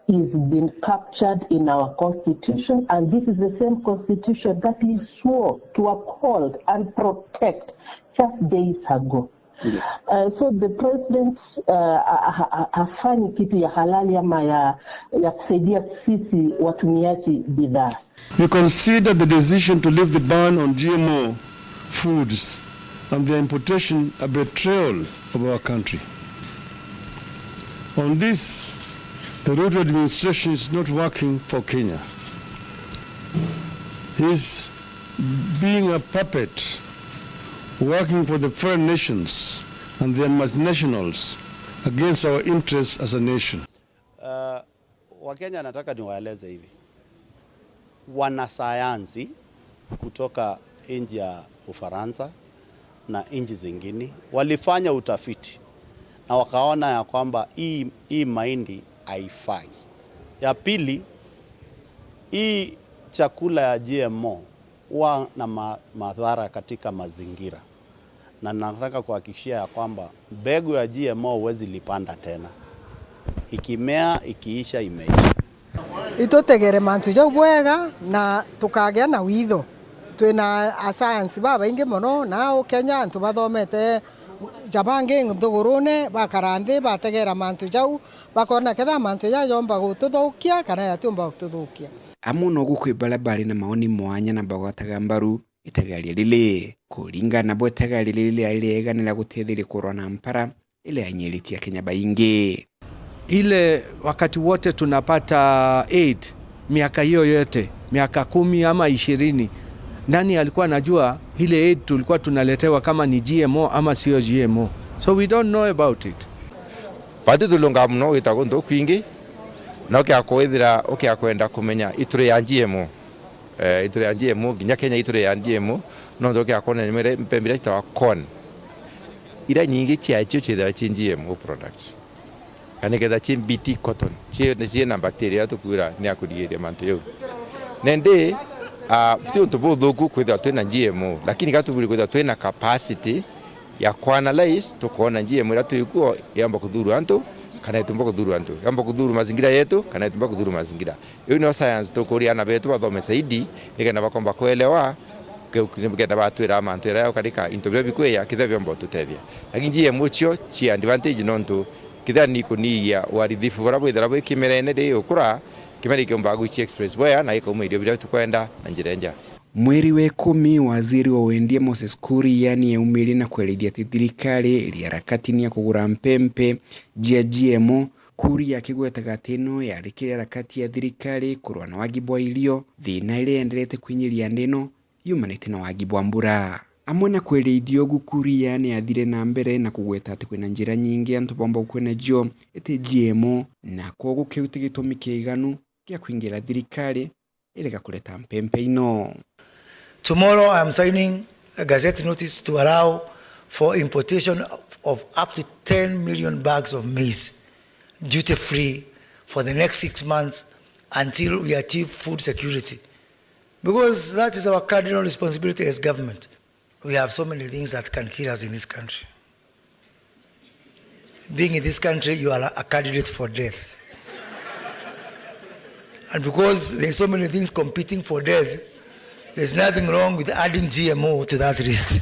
is been captured in our constitution, and this is the same constitution that he swore to uphold and protect just days ago. Yes. Uh, so the president uh, ha- ha- ha- hafanyi kitu ya halali ama ya, ya kusaidia sisi watumiaji bidhaa. We consider the decision to lift the ban on G M O foods and their importation a betrayal of our country. On this, the Ruto administration is not working for Kenya. He is being a puppet, working for the foreign nations and their multinationals against our interests as a nation. Uh, Wakenya, nataka niwaeleze hivi, wanasayansi kutoka nchi ya Ufaransa na nchi zingine walifanya utafiti na wakaona ya kwamba hii, hii mahindi haifai. Ya pili, hii chakula ya G M O huwa na ma, madhara katika mazingira, na nataka kuhakikishia ya kwamba mbegu ya G M O huwezi lipanda tena, ikimea ikiisha, imeisha. Itutegere mantu jau bwega na tukagea na witho. Twina asayansi babaingi mono nau Kenya, antu bathomete ja bangi nthugurune, bakara nthi bategera mantu jau, bakona kethira mantu jaa jomba gututhukia kana jatiumba gututhukia. Amwe nogu kwi baria bari na maoni mwanya na bagwataga mbaru itagaria riri. Kuringana nabo, itagaria riri riari riega ni ria gutetheria kurwa na mpara iria yanyiritie Akenya baingi. Ile wakati wote tunapata aid, miaka hiyo yote, miaka kumi ama ishirini, nani alikuwa anajua ile aid tulikuwa tunaletewa kama ni G M O ama sio G M O? So we don't know about it. Batu tulungaa muno gwita guntu kwingi, na ukia kwithira ukia kwenda kumenya ituri ya G M O. Eh, ituri ya G M O, nginya Kenya ituri ya G M O, nontu ukia kwona nyuma iria mpembe iria citawa corn, iria nyingi ciacio ciithirwa ci G M O products. Kana ikethira ci B T cotton, ci, ci na bacteria iria tukwira ni ya kurigiria mantu jau. Nandi, ah, ti untu buthuku kwithirwa twina G M O, lakini ka tuburi kwithirwa twina capacity ya kuanalyze, tukoona G M O iria twikuo yomba kuthuru antu, kana itiumba kuthuru antu. Yomba kuthuru mazingira yetu, kana itiumba kuthuru mazingira. Iu nio science tukuria aana betu bathome zaidi, nikenda bakomba kuelewa, ke-, nikenda batwira mantu jaria jaukarika, into biria bikwija, kethira biomba gututethia. Lakini G M O cio ci advantage nontu kethira ni kunigia uharithifu buria bwithira bwi kimerene ri ukura, kimera ikiumba gwici express boya na ikauma irio biria tukwenda na njira inja. Mweri wa ikumi, waziri wa wendia Moses Kuria ni aumirie na kwerithia ati thirikari iri harakatini ya kugura mpempe jia G M O, Kuria akigwetaga ati ino yari kiri harakati ya thirikari kurwa na wagi bwa irio, thina iria yenderete kwinyiria nthi ino yumanite na wagi bwa mbura. Amwe na kwerithia ugu, Kuria ni athire na mbere na kugweta ati kwina njira nyingi antu baumba gukwena cio iti G M O, na kwogu kiu ti gitumi kiiganu gia kwingira thirikari irega kureta mpempe ino. Tomorrow I am signing a gazette notice to allow for importation of, of up to ten million bags of maize. duty free for the next six months until we achieve food security, because that is our cardinal responsibility as government. We have so many things that can kill us in this country. Being in this country, you are a candidate for death. And because there's so many things competing for death, there's nothing wrong with adding G M O to that list.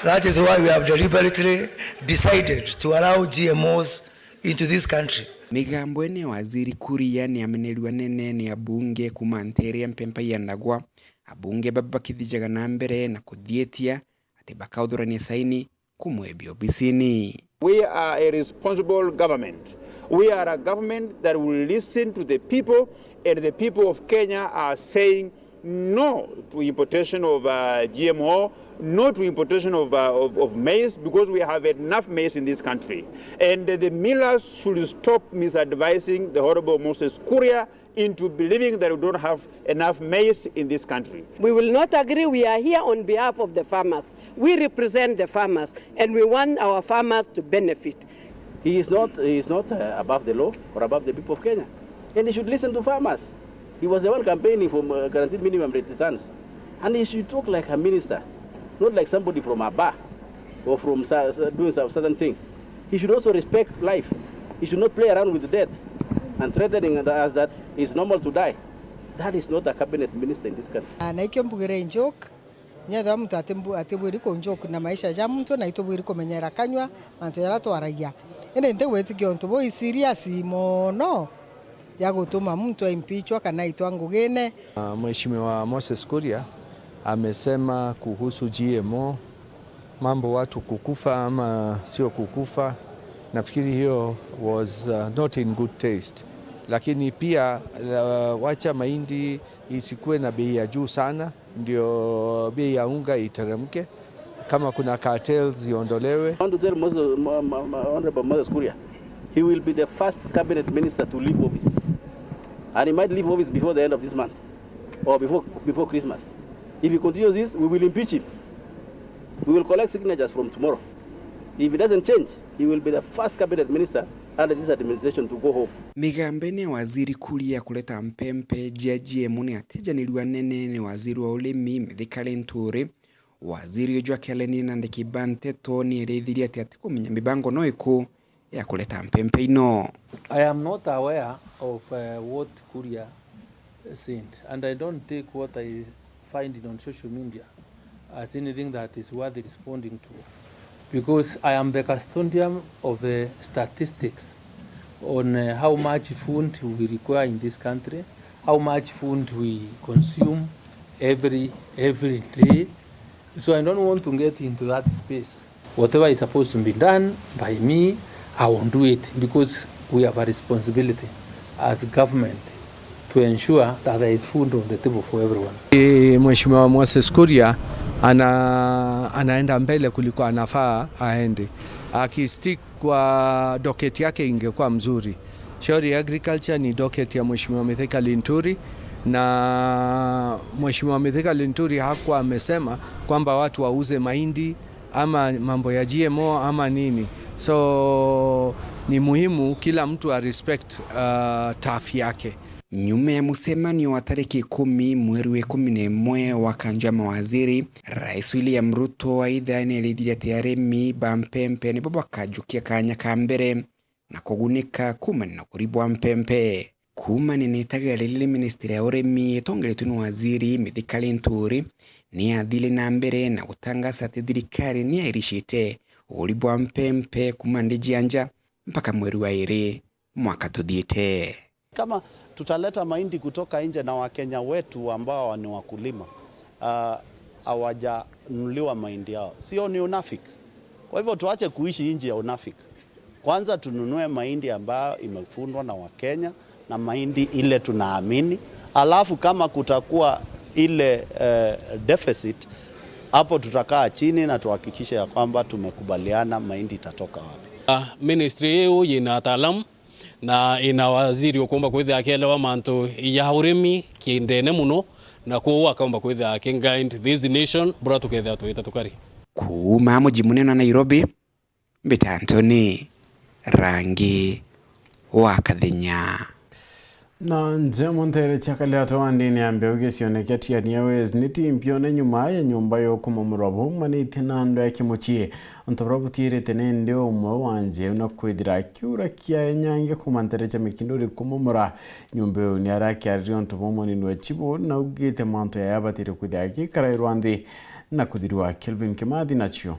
That is why we have deliberately decided to allow G M Os into this country. Migambo ene ya Waziri Kuria ni amenerua nene ni abunge kuuma ntere ya Mpempa ya Ndagwa. Abunge baba bakithijaga na mbere na kuthietia ati bakauthurania saini kumwebia obisini. We are a responsible government. We are a government that will listen to the people, and the people of Kenya are saying no to importation of, uh, G M O, no to importation of, uh, of, of maize, because we have enough maize in this country. And the millers should stop misadvising the Honorable Moses Kuria into believing that we don't have enough maize in this country. We will not agree. We are here on behalf of the farmers. We represent the farmers, and we want our farmers to benefit. He is not, he is not, uh, above the law or above the people of Kenya. And he should listen to farmers. He was the one campaigning for, uh, guaranteed minimum returns. And he should talk like a minister, not like somebody from a bar or from sa-, sa-, doing some certain things. He should also respect life. He should not play around with death and threatening us that it's normal to die. That is not a cabinet minister in this country. Ah, na ikio mbugire njoke, nyethwa muntu atimbu-, atibwiri kunjoke na maisha ja muntu, na itubwiri kumenyera kanyua mantu jaria twaragia. Indi ntigwitikia untu buu i serious mono ya gutuma muntu aimpeachwa kana aitwa ngugine. Ah, Mheshimiwa Moses Kuria amesema kuhusu G M O, mambo watu kukufa ama sio kukufa, nafikiri hiyo was, uh, not in good taste. Lakini pia, uh, wacha mahindi isikuwe na bei ya juu sana, ndio bei ya unga iteremke. Kama kuna cartels ziondolewe. I want to tell Moses, Ma-, Ma-, Ma-, Honorable Moses Kuria, he will be the first cabinet minister to leave office. And he might leave office before the end of this month or before, before Christmas. If he continues this, we will impeach him. We will collect signatures from tomorrow. If he doesn't change, he will be the first cabinet minister under this administration to go home. Migambo ene ya Waziri Kuria ya kuleta mpempe jia G M O ni atejanirua nene ni waziri wa urimi Mithika Linturi. Waziri uju akiarania ni andiki ba nteto ni erithirie ati atikumenya mibango no iku ya kuleta mpempe ino. I am not aware of, uh, what Kuria sent, and I don't take what I find on social media as anything that is worth responding to, because I am the custodian of the statistics on, uh, how much food we require in this country, how much food we consume every, every day. So I don't want to get into that space. Whatever is supposed to be done by me, I will do it, because we have a responsibility as government to ensure that there is food on the table for everyone. Eh, Mheshimiwa Moses Kuria ana-, anaenda mbele kuliko anafaa aende. Akistick kwa docket yake ingekuwa mzuri. Shauri ya agriculture ni docket ya Mheshimiwa Mithika Linturi, na Mheshimiwa Mithika Linturi hakuwa amesema kwamba watu wauze mahindi ama mambo ya G M O ama nini. So, ni muhimu kila mtu a respect, uh, turf yake. Nyuma ya mucemanio wa tariki ikumi mweri wa ikumi na imwe wa kanju ya mawaziri, Rais William Ruto aitha ni erithirie ati arimi ba mpempe nibo bakajukia kanya ka mbere na kugunika kuumania na ukuri bwa mpempe. Kuumania na itaga riri ri ministry ya urimi itongeretue ni waziri Mithika Linturi, ni athire na mbere na gutangaza ati thirikari ni yairicite uguri bwa mpempe kuuma nthi cia nja mpaka mweri wa iri mwaka tuthiite. Kama tutaleta mahindi kutoka nje na Wakenya wetu ambao ni wakulima, ah, hawajanunuliwa mahindi yao, sio ni unafiki? Kwa hivyo tuache kuishi nchi ya unafiki. Kwanza tununue mahindi ambayo imefundwa na Wakenya na mahindi ile tunaamini, alafu kama kutakuwa ile, eh, deficit, hapo tutakaa chini na tuhakikishe ya kwamba tumekubaliana mahindi itatoka wapi. Ah, ministry iu yina ataalamu na ina waziri ukumba kwithia akielewa mantu ya urimi kindene muno, na kwou akaumba kwithia akiguide this nation buria tukethia twita tukari. Kuuma muji munene wa Nairobi, mbita Anthony Rangi. wa Kathenya. Na njemo ntere cia Kaliata wandini ya Mbeu gicione kia Tiania West ni timpione nyuma ya nyumba ya ukumomorwa baumanite na andu ya kimucii. Antu baria butiirite ni ndi umwe wa njeu na kwithira kiura kia enyange kuma ntere cia Mikinduri kumomora nyumba iu ni aria akiaririe untu buu munini wa Chibu na augite mantu yaya abatire kwithira agikarairwa nthi na kuthirua. Kelvin Kimathi nacio.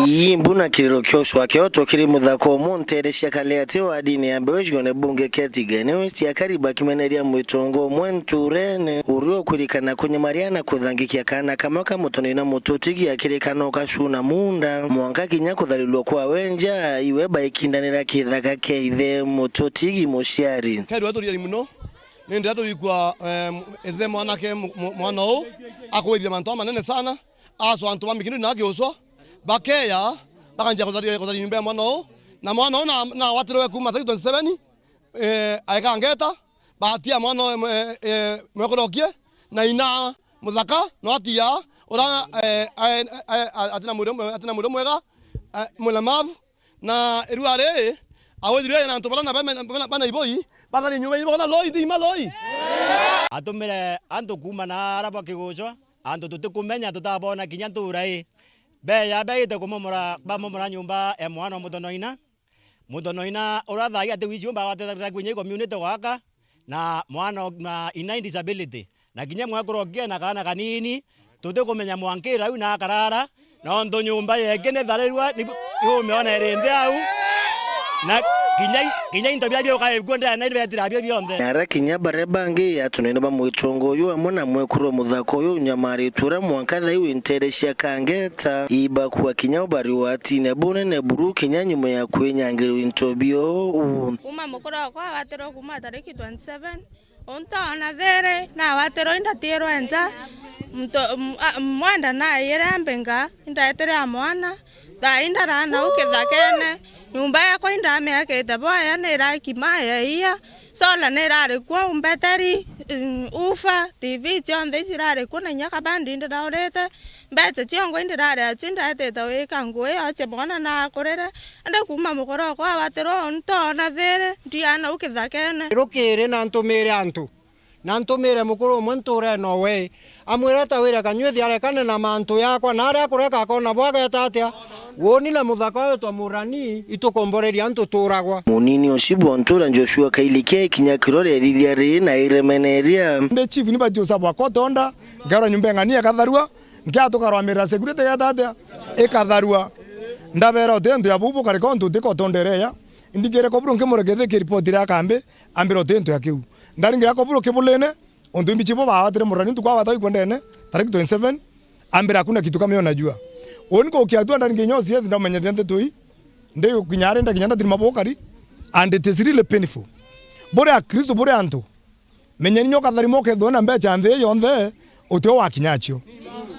Ii mbuna kiriro kia ucwa kioto kiri muthaka umwe ntere cia Kaliati wa dini ya Mbeu gicione bunge kia Tigania West ya Kariba kimeneria mwitongo umwe nturene uria ukwirikana kunyamaria na kuthangikia kaana kamwe ka mutonoi na mututigi akirikana ukacuna munda mwanka kinya kutharirua kwawe nja iwe baikindanira kithaka kia ithe mututigi muciari. Kerwa turiari muno, ni ndira turikwa, em, ithe mwanake mu-, mu-, mwana uu akwithia mantu amanene sana. Acwa antu ba Mikinduri na akiucwa, bakeya, bakanjia kutharia, kutharia nyumba ya mwana uu, na mwana uu na, na watirwe kuma thirty twenty-seven, eh, aeka ngeta, batia mwana uu, eh, eh, mwekuru okie, na ina muthaka, no atia, ura, eh, eh, eh, atina mwiri, atina mwiri mwega, eh, mulemavu, na irua ri, awithirwe na antu bara na bana, bana, bana iboi, bathari nyumba ibona loi, nthima loi. Atumire antu kuma na ara bakigucwa, antu tutikumenya tutabona kinya ntura ii. Beya beite kumomora, bamomora nyumba ya mwana wa mutonoina. Mutonoina uria thaa ii ati wici umba ateethagirira kwinya i community gwaka, na mwana o-, na ina i disability. Na kinya mwekuru okie na kaana kanini, tutikumenya mwanka irau na akarara, nontu nyumba yeke ni tharirua, ni, ni umiona iri nthi au. Na kinya i-, kinya into biria biukae kuo ndene ni betira bio bionthe. Na ara kinya baria bangi atunene ba mwitongo uyu amwe na mwekuru wa muthaka uyu unyamaritue uria mwanka thai wi ntere cia Kangeta, ibakua kinya ubari wa tine bunene buru kinya nyuma ya kwinyangirwa into bio. Kuma mukuru wakwa awatirwe kuma tariki twenty-seven, untu ona thiri nawatirwe indatirwe nja, mto-, m-, a-, mwenda naiyire mbinga, indaetire a mwana, thaa indaraa nau kithakene, nyumba yakwa indamiakite bwaya, nirakima ya iya, sola nirari kuo, mbeteri, mm, ufa, T V cionthe icirari kuo, na inya kabandi indiraurite, mbeca ciongwa indiraria cio indaetite wika ngui yoche mwana nakurire, indi kuma mukuru okwa awatirwe untu ona thiri, ndiana u kithakene. Rukiri na ntumire antu, na ntumire mukuru umwe nturene owe, amwire, "Tawire Kanyuithi arekane na mantu yakwa, na aria akureka akona bwageta atia? Woni na muthaka witwa Murani, itukomboreria antu turagwa." Munini ucio bwa ntura Joshua Kailikia ikinya kiroria ithithia riri na iremeneria. Ndi chief ni bati usabwa kotonda, ngerwa nyumba eng'ani ekatharua, nkia tukarwamirira security geta atia? Ikatharua. Ndabera uti antu ya buu bukarika untu utikotondere ya. Indikire koburu nkimureke thiki report ria kambi, ambira uti antu ya kiu. Ndaringira koburu kibulene, untu imbichi bo baatire Murani ntuku abatoi kwendene, tariki twenty-seven, ambira hakuna kitu kama hiyo najua. Uni kukia tu ndaringira nyo C S ndamenyete nteto ii, ndi kinya ari ndakinya ndatirima bukari, and it is really painful. Buri Akristo, buri antu, menyeni nyo katharima ukethwe na mbecha nthi yonthe, utio wakinya acio.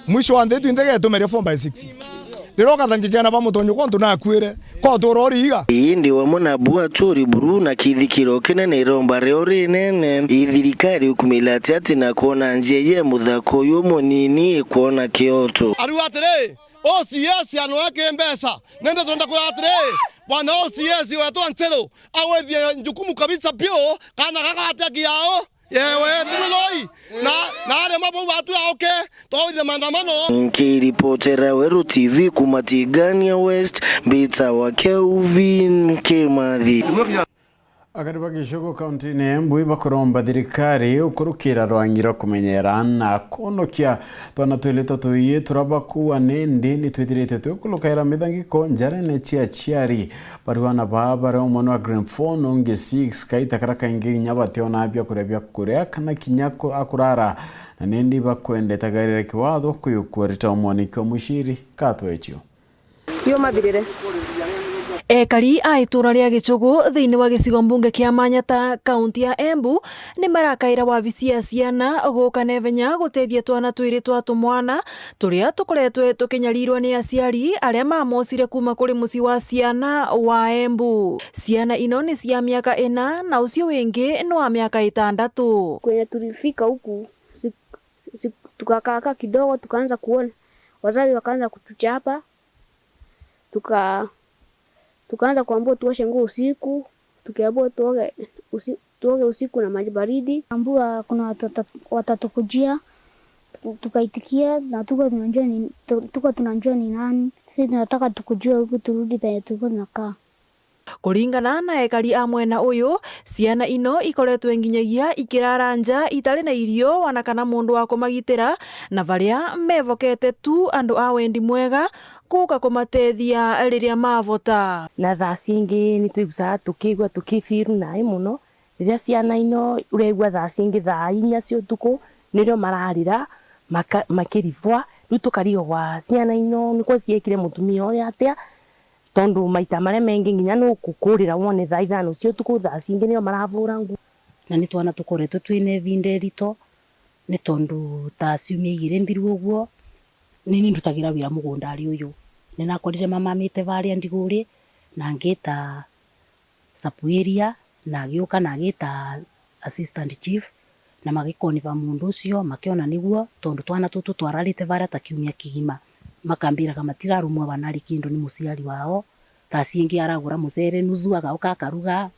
Mwisho wa nthi twinthe getumeria four by six. Riria ukathangikana ba mutonyo kwa untu nakuire, ko utura uri iga. Indi wamwe na bu aturi buru na kithikiro kinene iromba rio rinene, i thirikari ukumila ati ati na kwona njia ya muthaka uyu munini ikwona kioto. Ariu atiri, O C S anoeke mbeca, nende turenda kwira atiri, bwana O C S wetu wa Ncheru, awethie jukumu kabisa biu, kana gaka atia kiao. Yewe, tiri loi. Na, na arema bau batu aoke, twawithie maandamano. Nkiripotera Weru T V kuma Tigania West, mbitawa Kelvin Kimathi. Akari ba Gicugu kaunti-ini ya Embu ibakuromba thirikari ukurukira rwangi rwa kumenyera na kwonokia twana twiri twa tuiyi turabakuua, nindi nitwithirite twikurukaira mithangiko njarene cia aciari. Barwana baa bari umwe nwa grade four na ungi six, kaita karia kaingi inya bationa biakuria bia kuria kana kinya ku-, akurara, na nindi bakwendete gairire kiwatho kuyukua rita umwe nikio muciri katwecio. Yo mathirire. Ekari a itura ria Gichugu thiini wa gicigo mbunge kia Manyata, kaunti ya Embu, ni marakaira wabici ya ciana guka na ivenya gutethia twana twiri twa tumwana turia tukoretwe tukinyarirwa ni aciari aria mamocire kuma kuri mucii wa ciana wa Embu. Ciana ino ni cia miaka ina na ucio wingi ni wa miaka itandatu. Kwenye tulifika huku, si-, si-, tukakaa kidogo, tukaanza kuona, wazazi wakaanza kutuchapa. Tuka-, Tukaanza kuambiwa tuoshe nguo usiku, tukiambiwa tuoge usi-, tuoge usiku na maji baridi. Ambua kuna watu watatu, watatu kujia, tukaitikia na tuko tunajua ni, tu-, tuko tunajua ni nani. Sisi tunataka tukujua huku turudi penye tulikuwa tunakaa. Kuringana na ekari a mwena uyu, ciana ino ikoretwe nginyagia ikirara nja itari na irio wana kana mundu wa kumagitira, na baria mevokete tu andu a wendi mwega guka kumatethia riria mavota. Na thaa cingi ni twigucaga tukigua tukifiru nai muno, riria ciana ino uregua thaa cingi thaa inya cia utuku nirio mararira maka-, makiribwa. Riu tukarigagwa ciana ino nikwa ciekire mutumia uyu atia, tondu maita maria mengi nginya nukukurira wone thaa ithano cia utuku, thaa cingi nio maravura nguo. Na ni twana tukoretwe twina ivinda irito, ni tondu ta ciumia igiri nthiru uguo, ni ni ndutagira wira mugundari uyu. Ni nakorire mamamite varia ndiguri, na ngita sub area, na agiuka na agita assistant chief, na magikoniva mundu ucio, makiona niguo, tondu twana tutu twararite varia ta kiumia kigima. Makambiraga matirarumwa banari kindu ni muciari wao. Thaa cingi aragura mucere nuthu, agauka akaruga,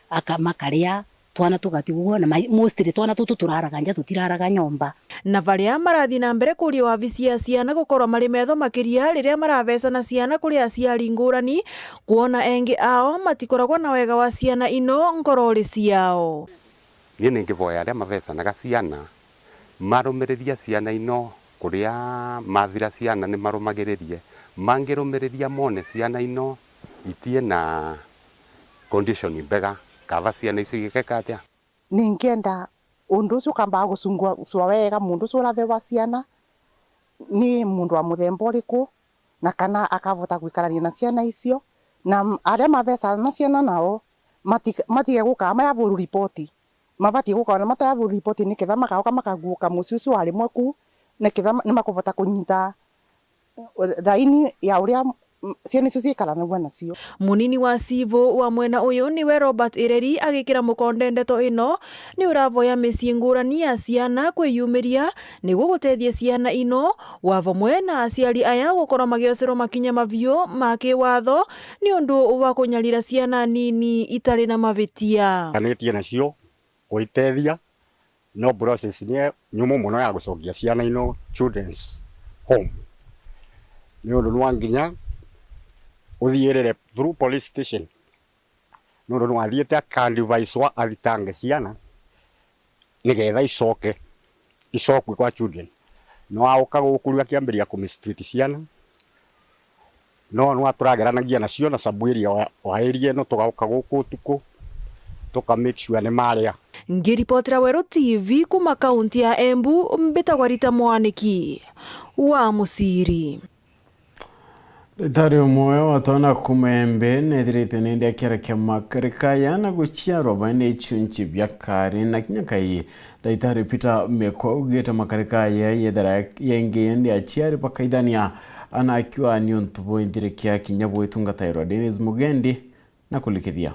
aka-, makaria. Twana tugatigwa uguo, na ma-, mostly twana tutu turaraga nja, tutiraraga nyomba. Na baria marathi na mbere kuria wabici ya ciana gukorwa mari metho makiria riria marabecana ciana kuri aciari ngurani, kwona engi ao matikoragwa na wega wa ciana ino ngorori ciao. Ni ningivoya aria mabecanaga ciana marumiriria ciana ino kuria mathira ciana ni marumagiririe, mangirumiriria mone ciana ino itie na condition mbega, kaba ciana icio igikeka atia? Ningienda undu ucio ukambaga gucungwa wega, mundu ucio urathewa ciana ni mundu wa muthemba uriku, na kana akavota gwikarania na ciana icio, na m-, aria mabecana na ciana nao mati-, matige gukaa mayavuru ripoti. Mabatie gukaa ona matayavuru ripoti, niketha makauka makaguuka mucii ucio wa rimwe ku, niketha ma-, nimakuvota kunyita raini ya uria, mm, ciana icio ciikaranagua nacio. Munini wa civu wa mwena uyu niwe Robert Ireri agikira mukonde ndeto ino, ni uravoya micii ngurani ya ciana kwiyumiria niguo gutethia ciana ino, wa vamwe na aciari aya gukorwa magiocerwa makinya maviu ma kiwatho ni undu wa kunyarira ciana nini itari na mavitia. Kanitie nacio kuitethia, no process ni nyumu muno ya gucokia ciana ino children's home, ni undu nwa nginya uthiirire through police station, ni undu nwathiite akandivicwa athitange ciana nigetha icoke, icokue kwa children. No auka guku riu akiambiria kumistreat ciana, no nwa turageranagia nacio na sub area wa, wa area ino, tugauka guku utuku, tuka make sure ni maria. Ngiripotera Weru T V kuma kaunti ya Embu, mbitagwa Rita Mwaniki wa Muciri. Ndagitari umwe wa twana kuma Embe nethirite nindi akiara kia makarikaya na guciarwa baina ichunchi bia kari na kinya kai. Ndagitari Peter Mekwa augite makarikaya yethira yengi ndi aciari bakaithania ana akiwa ni untu bwinthirekia kinya bwitungatairwa. Dennis Mugendi na kulikithia.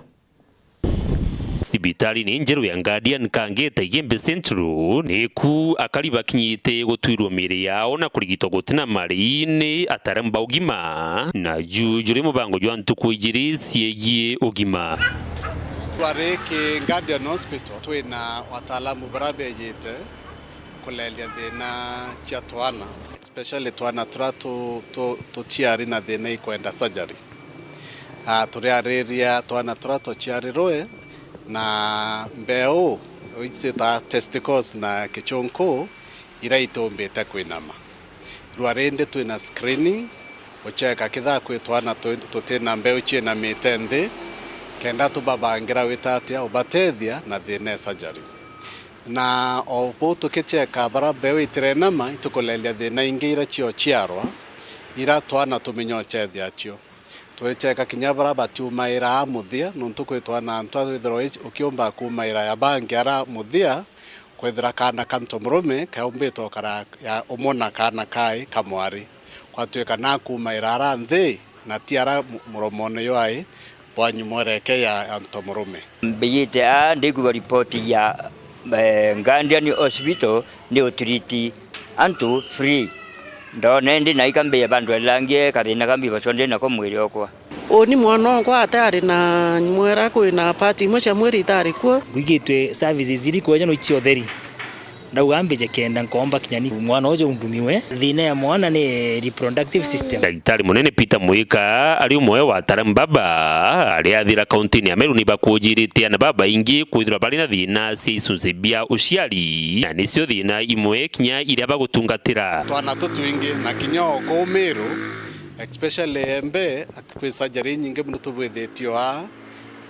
Cibitari ni njeru ya Guardian Kangeta Igembe Central, ni ku akari bakinyite gutwirwo miiri yao na kurigitwa gutina mari ni ataaramu ba ugima, na ju juri mubango jwa ntuku ijiri ciegie ugima. Twari ki Guardian Hospital, twina wataalamu baria bejite kuleria thina cia twana, especially twana turia tu-, tu-, tuciari na thina ikwenda surgery. Ah, turiariria twana turia tuciarirwe na mbeu, iji twitaga testicles na kichunku, iria itumbite kwinama. Rua rindi twina screening, gucheka kethira kwi twana twi-, tutina mbeu ciinamite nthi, kenda tubabangira wita atia ubatethia na thina e surgery. Na o buu tukicheka baria mbeu itirenama, itukuleria thina ingi iria ciociarwa, iria twana tumenya uchethia acio. Twicheka kinya baria batiumaira a muthia, nontu kwi twana antu a withirwa ukiumba kuumaira ya bangi ara muthia, kwithira kaana ka ntomurume kaumbite ukara ya umwe na kaana kai kamwari. Kwatuika nakuumaira ara nthi, na ti ara mu-, muromone jwai bwa nyuma ureke ya, ya ntomurume. Mbijite aa ndikwigua ripoti ya, eh, Guardian Hospital ni utiriti antu free. Ndona indi na ikambia bandu elangie kathina kambi bacwa ndi nako mwiri okwa. Uni mwana onkwa atari na mwera, kwina part imwe cia mwiri itari kuo. Ngwigitwe services iri kweja no icio theri. Ndauga mbije kenda nkomba kinya ni mwana uju undumiwe. Thina ya mwana ni reproductive system. Ndagitari munene Peter Muika ari umwe wa ataaramu baba aria athira kauntini ya Meru ni bakujiritie ana babaingi kwithirwa bari na thina cia icunci bia uciari, na nicio thina imwe kinya iria bagutungatira. Twana tutwingi na kinya o kuu Meru, especially Embe, kwi surgery inyingi mono tubwithitie aa,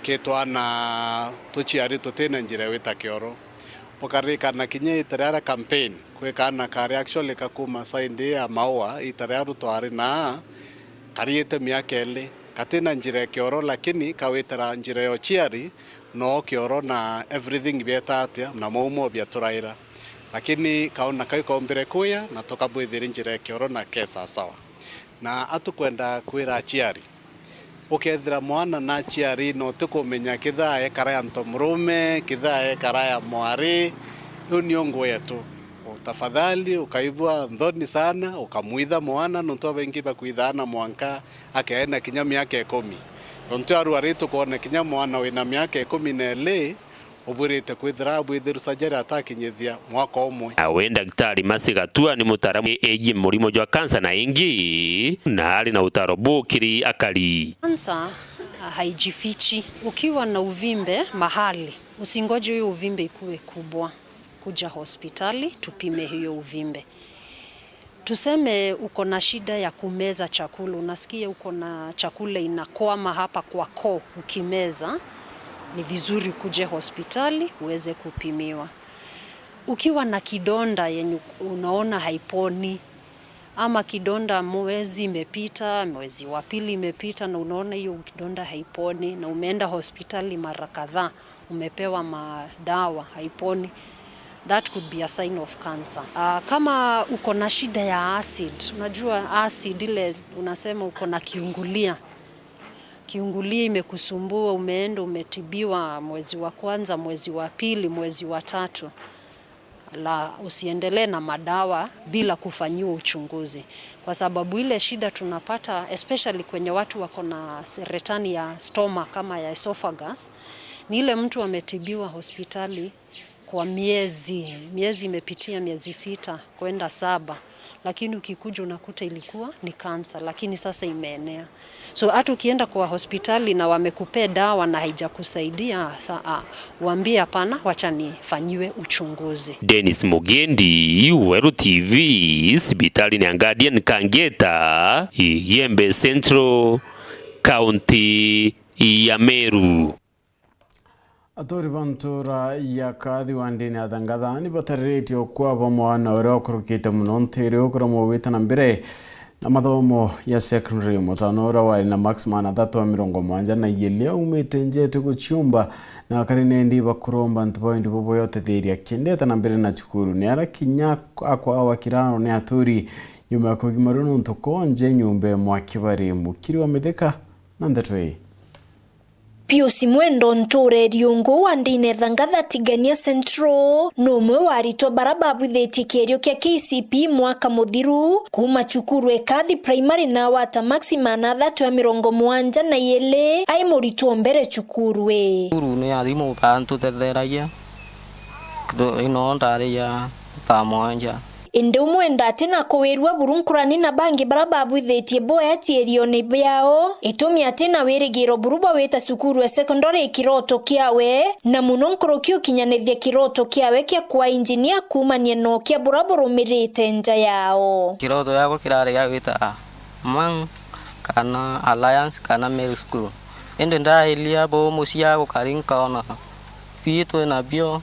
ki twana tuciari tutina njira ya gwita kioro. Bukaririkana kinya ita riria campaign, kwi kaana kari actually kakuma side ya Maua, ita riria Ruto ari naa, kariite miaka iri, katina njira ya kioro, lakini kawitira njira ya uciari, noo kioro na everything bieta atia, na maumo biaturaira. Lakini kauna kau kaumbire kuya, na tukabwithira njira ya kioro na ke sawasawa. Na atukwenda kwira aciari, ukethira mwana naciari na utikumenya kithaa ekara ya ntomurume, kithaa ekara ya mwari, iu nio nguu yetu. Tafadhali ukaigua nthoni sana, ukamwitha mwana, nontu abaingi bakwithaa na mwanka akeena kinya miaka ikumi. Nontu arwari tukwona kinya mwana wina miaka ikumi na iri, ubwirite kwithira abwithiru surgery atakinyithia mwaka umwe. Nawe Daktari Mercy Gatua ni mutaaramu egie murimo jwa kansa na ingi, na ari na utaro buu kiri akari. Kansa, ah, haijifichi. Ukiwa na uvimbe mahali, usingoje hiyo uvimbe ikuwe kubwa. Kuja hospitali, tupime hiyo uvimbe. Tuseme uko na shida ya kumeza chakula, unasikia uko na chakula inakwama hapa kwa koo ukimeza, ni vizuri ukuje hospitali uweze kupimiwa. Ukiwa na kidonda yenye unaona haiponi, ama kidonda mwezi imepita, mwezi wa pili imepita na unaona hiyo kidonda haiponi na umeenda hospitali mara kadhaa, umepewa madawa, haiponi, that could be a sign of cancer. Ah, kama uko na shida ya acid, unajua acid ile unasema uko na kiungulia, kiungulia imekusumbua, umeenda umetibiwa mwezi wa kwanza, mwezi wa pili, mwezi wa tatu, la usiendelee na madawa bila kufanyiwa uchunguzi, kwa sababu ile shida tunapata, especially kwenye watu wako na seretani ya stomach ama ya esophagus, ni ile mtu ametibiwa hospitali kwa miezi, miezi imepitia miezi sita kwenda saba, lakini ukikuja unakuta ilikuwa ni kansa, lakini sasa imeenea. So hata ukienda kwa hospitali na wamekupea dawa na haijakusaidia, sa-, ah, waambie hapana, wacha nifanyiwe uchunguzi. Dennis Mugendi, Weru T V, sibitari ni ya Guardian Kangeta, Igembe Central, kaunti ya Meru. Aturi ba ntura ya Kathi wa ndini ya Thangatha ni batariritie ukwaa bwa mwana uria ukurukite mono ntiiri ukuria mugwita na mbere na mathomo ya secondary. Mutano uria wari na marks magana athatu ma mirongo mugwanja na iiri aumite njeti guciumba na akari nendi bakuromba ntu bawe ndibo boyotithiria kiendete na mbere na cukuru. Ni ara kinya akwawa kiraro ni aturi nyuma ya kugimarua nontu konje nyumba imwe akibari mukiri wa mithika na ndeto ii. Pius Mwendo, ntuura Eriungu wa ndini Thangatha Tigania Central, ni umwe wa aritwa bara babwithitie kierio kia K C P E mwaka muthiru, kuuma cukuru e Kathi Primary na awata marks magana athatu ma mirongo mugwanja na iiri, ai muritwa o mbere cukuru ii. Cukuru ni arimu bantutetheragia, ino ndari ya thaa mugwanja. Indi umwe enda ati na kuwirua buru nkurani na bangi bara babwithitie boya cierione biao, itumi ati na wirigiro buru bwa wita cukuru e secondary kiroto kiawe, na muno nkuruki ukinyanithia kiroto kiawe kia kwa injinia kuumania no kia bura burumirite nja yao. Kiroto giakwa kirari gia gwita a man kana Alliance kana Male School. Indi ndailia bo mucii gukari nkaona bii twi nabio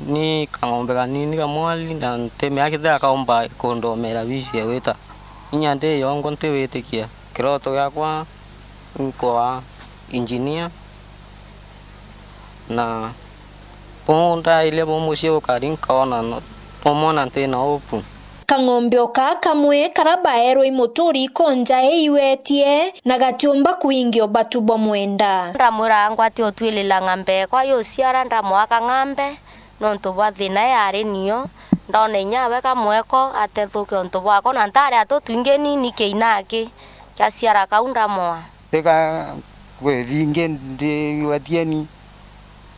ni kang'ombe kanini kamwari, na ntimea kethira kaumba kundomera bii cia gwita. Inya ndi yongo ntiwitikia. Kiroto giakwa nkwaa engineer, na bo ndailia bo mucii gukari nkaona no-, umwona ntina hope. Kang'ombe o kaa kamwe kara baerwe i muturi ikonja iiwetie, na gatiumba kwingia ubatu bwa mwenda. Ndamwira ngwate utwilila ng'ambe ekwa yuciara, ndamwaka ng'ambe nontu bwa thina yari nio. Ndona inya we kamweko atethuke untu bwako, na ntari atu twingi nini kiinaki kiaciara kau ndamoa. Tiga kwi bingi ndi Atieni,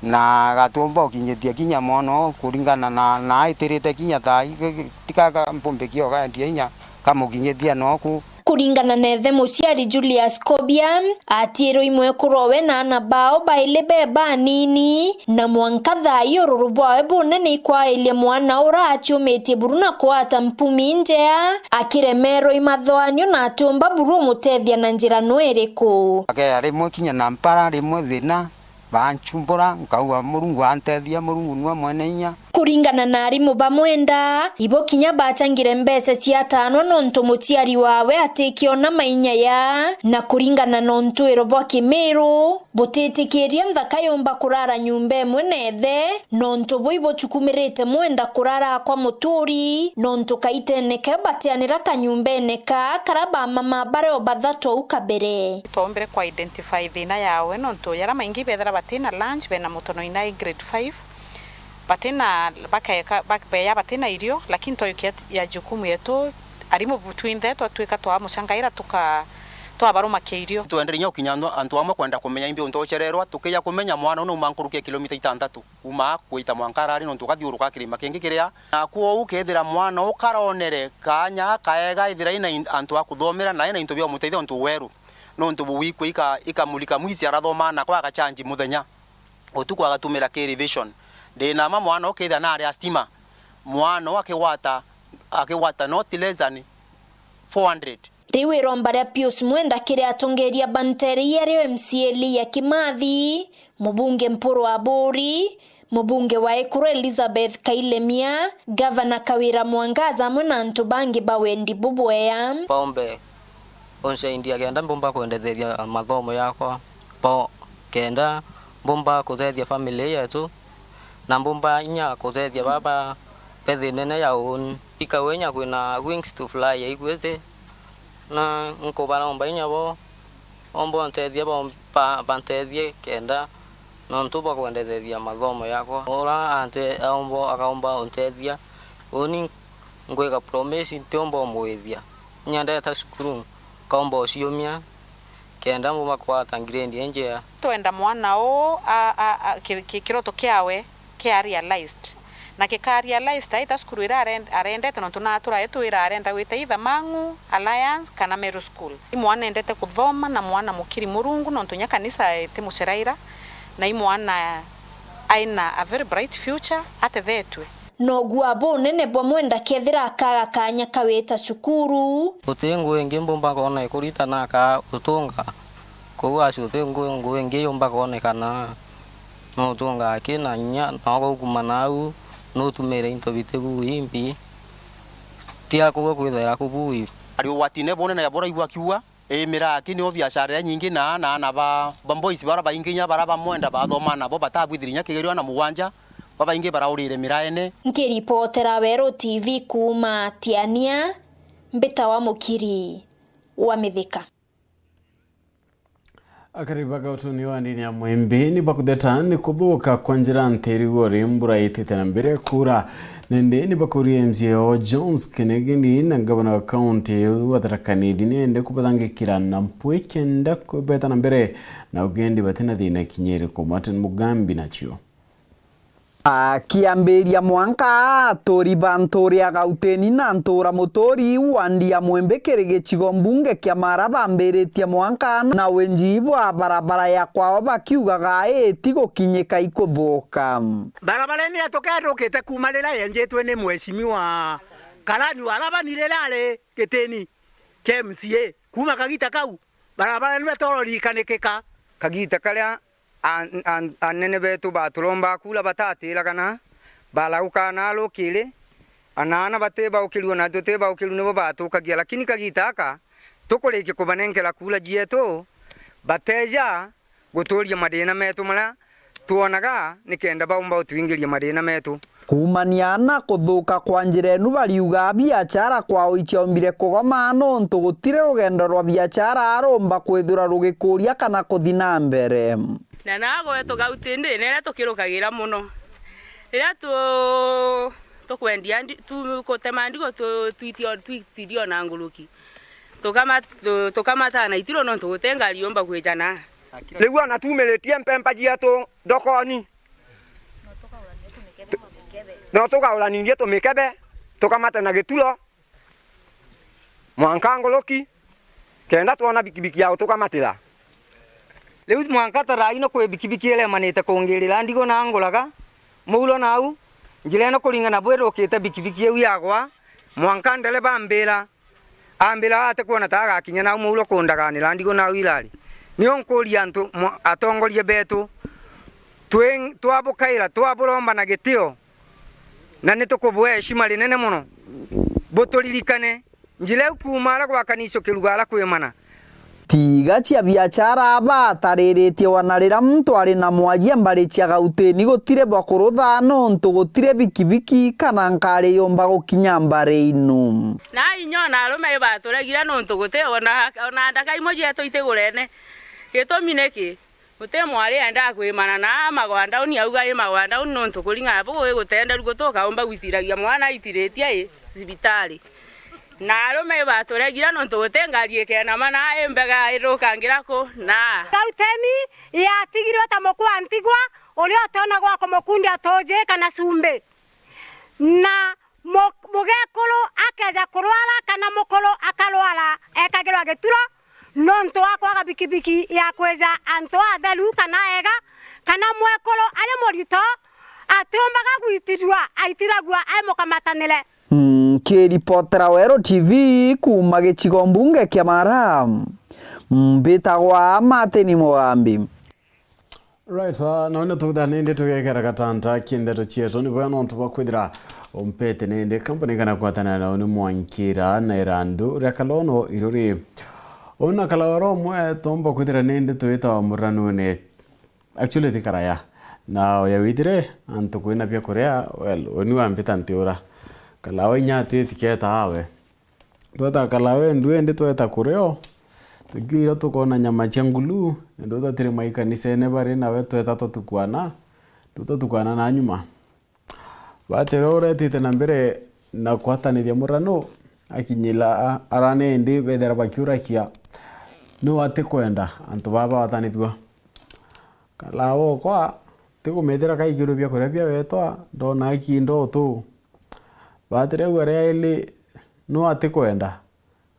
na gatumba ukinyithia kinya mwana uu kuringana na, na aitirite kinya thaa ii, tiga mpumbikia ugaendia inya kamukinyithia noku. Kuringana na ithe muciari Julius Kobia, atiirwe i mwekuru owe na aana bao baili be banini, na mwanka thaa ii ururu bwawe bunene ikwairie mwana ura aciumitie buru na kwata mpumi injea, akiremerwa i mathoanio na atiumba buru umutethia na njira nu iriku. Akeya rimwe kinya na mpara, rimwe thina, banchumbura, nkauga, "Murungu antethia, Murungu niwe mwene inya." Kuringana na arimu ba Mwenda, ibo kinya bachangire mbeca ciatanwa nontu muciari wawe atikiona mainya ya, na kuringana na untwiro bwa Kimiru, butitikiria nthaka yumba kurara nyumba imwe na ithe, nontu bui buchukumirite Mwenda kurara kwa muturi, nontu kaitene kau batianira kanyumbene ka kara bamama bario bathatu au kabere. Twaumbire kwa identify thina yawe, nontu jaria maingi bethira batina lunch, bena mutono ina grade five, batina, bakeka, ba-, beya batina irio, lakini twayukia ya jukumu yetu, arimu bu-, twinthe twatwika twamucangaira tuka-, twabarumakia irio. Twendere inya gukinya antu, antu amwe kwenda kumenya imbi untu ucererwa, tukija kumenya mwana uu nauma nkuruki ya kilomita itantatu. Kuuma aa gwita mwanka arari, nontu ugathiuruka kirima kingi kiria. Na kwou kethira mwana uu karonere kaanya kaega, ethira ina in-, antu a kuthomera na ina into bia umuteithia untu weru, nontu buwikwe ika-, ikamulika mwici arathomaa nakwa agachanji muthenya, utuku agatumira ki revision. Ndina ma mwana uu kethira nari a stima, mwana uu akigwata, akigwata not less than four hundred. Riu iromba ria Pius Mwenda kiri atongeria ba ntere ii ario M C A Lee ya Kimathi, mubunge Mpuru Aburi, mubunge wa Ekuru Elizabeth Kailemia, gavana Kawira Mwangaza amwe na antu bangi ba wendi bubwea. Baombe unsaidia kenda mbumba kwendetheria mathomo yakwa, bo kenda mbumba kuthethia family yetu, na mbumba inya kuthethia baba be thinene ya uuni. Ikau inya kwina wings to fly ya ikuiti, na nkubaromba inya bo, omba untethia, bo-, ba-, bantethie kenda nontu bwa kwendetheria mathomo yakwa. Ura ante-, aomba, akaomba untethia, uuni ngwika promise ntiomba umwithia. Inya ndeta cukuru, nkaomba uciumia, kenda mbumba kwata grade injea. Twenda mwana uu a, a, a, ki-, ki-, kiroto kiawe kia realized. Na kika realized, aita cukuru iria aren-, arendete, nontu natura etwira arenda gwita either Mang'u, Alliance, kana Meru School. I mwana endete kuthoma na mwana mukiri Murungu, nontu nya kanisa itimuceraira, na i mwana aina a very bright future, atethetue. Nogu a bunene bwa Mwenda kethira akaga kanya ka wita cukuru. Guti nguu ingi mbumba kwona ikurita na aka utunga. Kwou acio uti nguu, nguu ingi yumba kwonekana. Nutunga aki na inya, na ugaukuma nau, nutumire into biti buu imbi. Tiga kugwe kwithira kubui. Ari ugwatine bunene ya buraigua akiuga, ii miraki nio biashara iria nyingi na, na aana ba, ba boys bara baingi inya bara ba Mwenda bathoma nabo batabwithirie inya kigerio ana mugwanja, babaingi baraurire miraene. Nkiripotera Weru T V kuuma Tiania, mbita wa Mukiri wa Mithika. Akari ba gautuni wa ndini ya Mwimbi ni bakutheta ni kuthuka kwa njira ntirigori mbura itite na mbere kuura. Nindi ni bakuria M C A o Jones Kinegeni na ngavana wa kaunti iu wa Tharaka Nithi niende kubathangikira na mpwi kenda kubeta na mbere na ugendi batina thina kinya iriku. Martin Mugambi nacio. Akiambiria mwanka aa, aturi ba nturi ya Gauteni na ntura muturi wandi ya Mwimbi kiri gicigo mbunge kia Mara bambiritie mwanka na winji bwa barabara ya kwao bakiugaga iti gukinyika ikuthuka. Barabara ino tukethukite kuuma riria yenjitwe ni Mheshimiwa Karani wa Rabani riria ari gitini kia M C A. Kuuma kagita kau, barabara ino itororikanikika. Kagita karia an-, an-, anene betu baturomba kura batatiragana, barauka na rukiri, ana ana batibaukirua na tutibaukirua nibo batukagia, lakini kagita aka tukurikia kubanenkera kura cietu, bateja guturia mathina metu maria twonaga nikenda baumba utwingiria mathina metu. Kuumania na kuthuka kwa njira inu, bariuga biachara kwao iciombire kugoma nontu gutiri rugendo rwa biachara rumba kwithirwa rugikuria kana kuthi na mbere. Na naa gwetu Gautindi niria tukirukagira muno. Riria tu-, tukwendia ndi-, tu-, gutema ndigo tu-, twitio-, twitirio na nguruki. Tukama-, tu-, tukamata na itiro nontu guti ngari yumba kwija na. Riu ona tumiritie mpemba cietu ndokoni. No tukauranirie tumikebe, tukamate na gituro. Mwanka nguruki, kenda twona bikibiki ya gutukamatira. Riu mwanka ta thaa ino kwi bikibiki iremanite kungirira ndigo na nguraga, muuro nau, njira ino kuringana bwirukite bikibiki iu yagwa, mwanka ndereba ambira, ambira ati kwona ta agakinya nau muuro kundaganira ndigo nau irari. Nio nkuria antu mwa-, atongoria betu, twi-, twabukaira, twaburomba na gitio, na ni tukubua heshima rinene mono. Buturirikane, njira iu kuuma ara gwa kanisa ukiruga ara kwi mana. Tiga cia biachara batariritie wana rira muntu ari na mwajia mbari cia Gauteni gutiri bwa kurutha nontu gutiri bikibiki kana nkari yumba gukinya mbari inu. Na inya ona arume ibaturegira nontu guti ona, ona ndaka imwe cietu itigurene. Gitumi niki? Guti mwari endaa kwimana na magwandauni, auga i magwandauni nontu kuring'ana bugu igutenderu gutuka umba gwitiragia mwana aitiritie i cibitari. Na arume ibaturegira nontu guti ngari ikenama na i mbega irukangira ku na. Gauteni yatigirwe ta mukwa ntigwa uria utona gwa kumukundia tuji kana cumbi. Na Mu-, mugekuru akeja kurwara kana mukuru akarwara, ekagirwa gituro nontu wa kwaga bikibiki ya kwija antu atheru kana ega, kana mwekuru ari murito atiumbaga gwitirua, aitiragua ai mukamatanire. Nkiripotera Weru T V kuuma gicigo mbunge kia Mara, mbitagwa Martin Mugambi. Right, ah, none tuthana indi tugekera gatanta ki ndeto cietu, ni bwega nontu bwa kwithira umpete nindi kambuni kana kwatanana nao ni mwankira na irandu ria kalono iruri. Una kalawara umwe tomba kwithira nindi twitawa muranune. Actually, ti karaya. Na uya witire antu kwina bia kuria, well, uni wambita ntiura. Kalawa inya ati tiketa awe. Tweta kalawe ndu indi tweta kurio, tukiuira tukona nyama cia ngulu, ndu tatiri maikanisene bari nawe tweta twatukwana, ndu twatukwana na nyuma. Batiri uretite na mbere na kwatanithia murano, akinyila arane indi bethira bakiurakia, nu atikwenda antu baba batanithua. Kalawa okwa, tikumithira kaikirwe bia kuria bia wetwa, ndona akindo utu. Batiri au aria ili, nu atikwenda?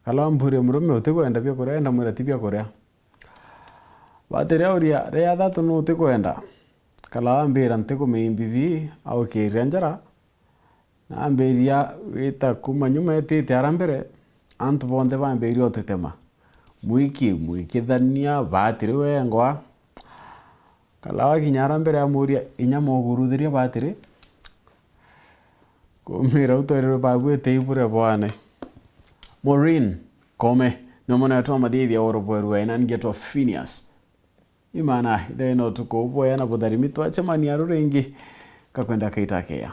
Kalawa mburia murume utikwenda bia kuria, enda mwira ti bia kuria. Batiri auria, ria athatu nu utikwenda? Kalawa ambira ntikumimbibi, aukiria njara. Na ambiria gwita kuuma nyuma etite ara mbere, antu bonthe bambiria utetema. Mwiki, mwikithania, batiri wengwa. Kalawa kinya ara mbere amuria, inya muguruthiria batiri? Kumira u twerirwe babuite ibure bwane. Maureen Kome, ni mwana wetu wa mathithia wa urubweru wa ina ngetwa Phineas. Imana, ithai no tuko bwea na butharimi twacemania ruringi, kakwenda kaita keya.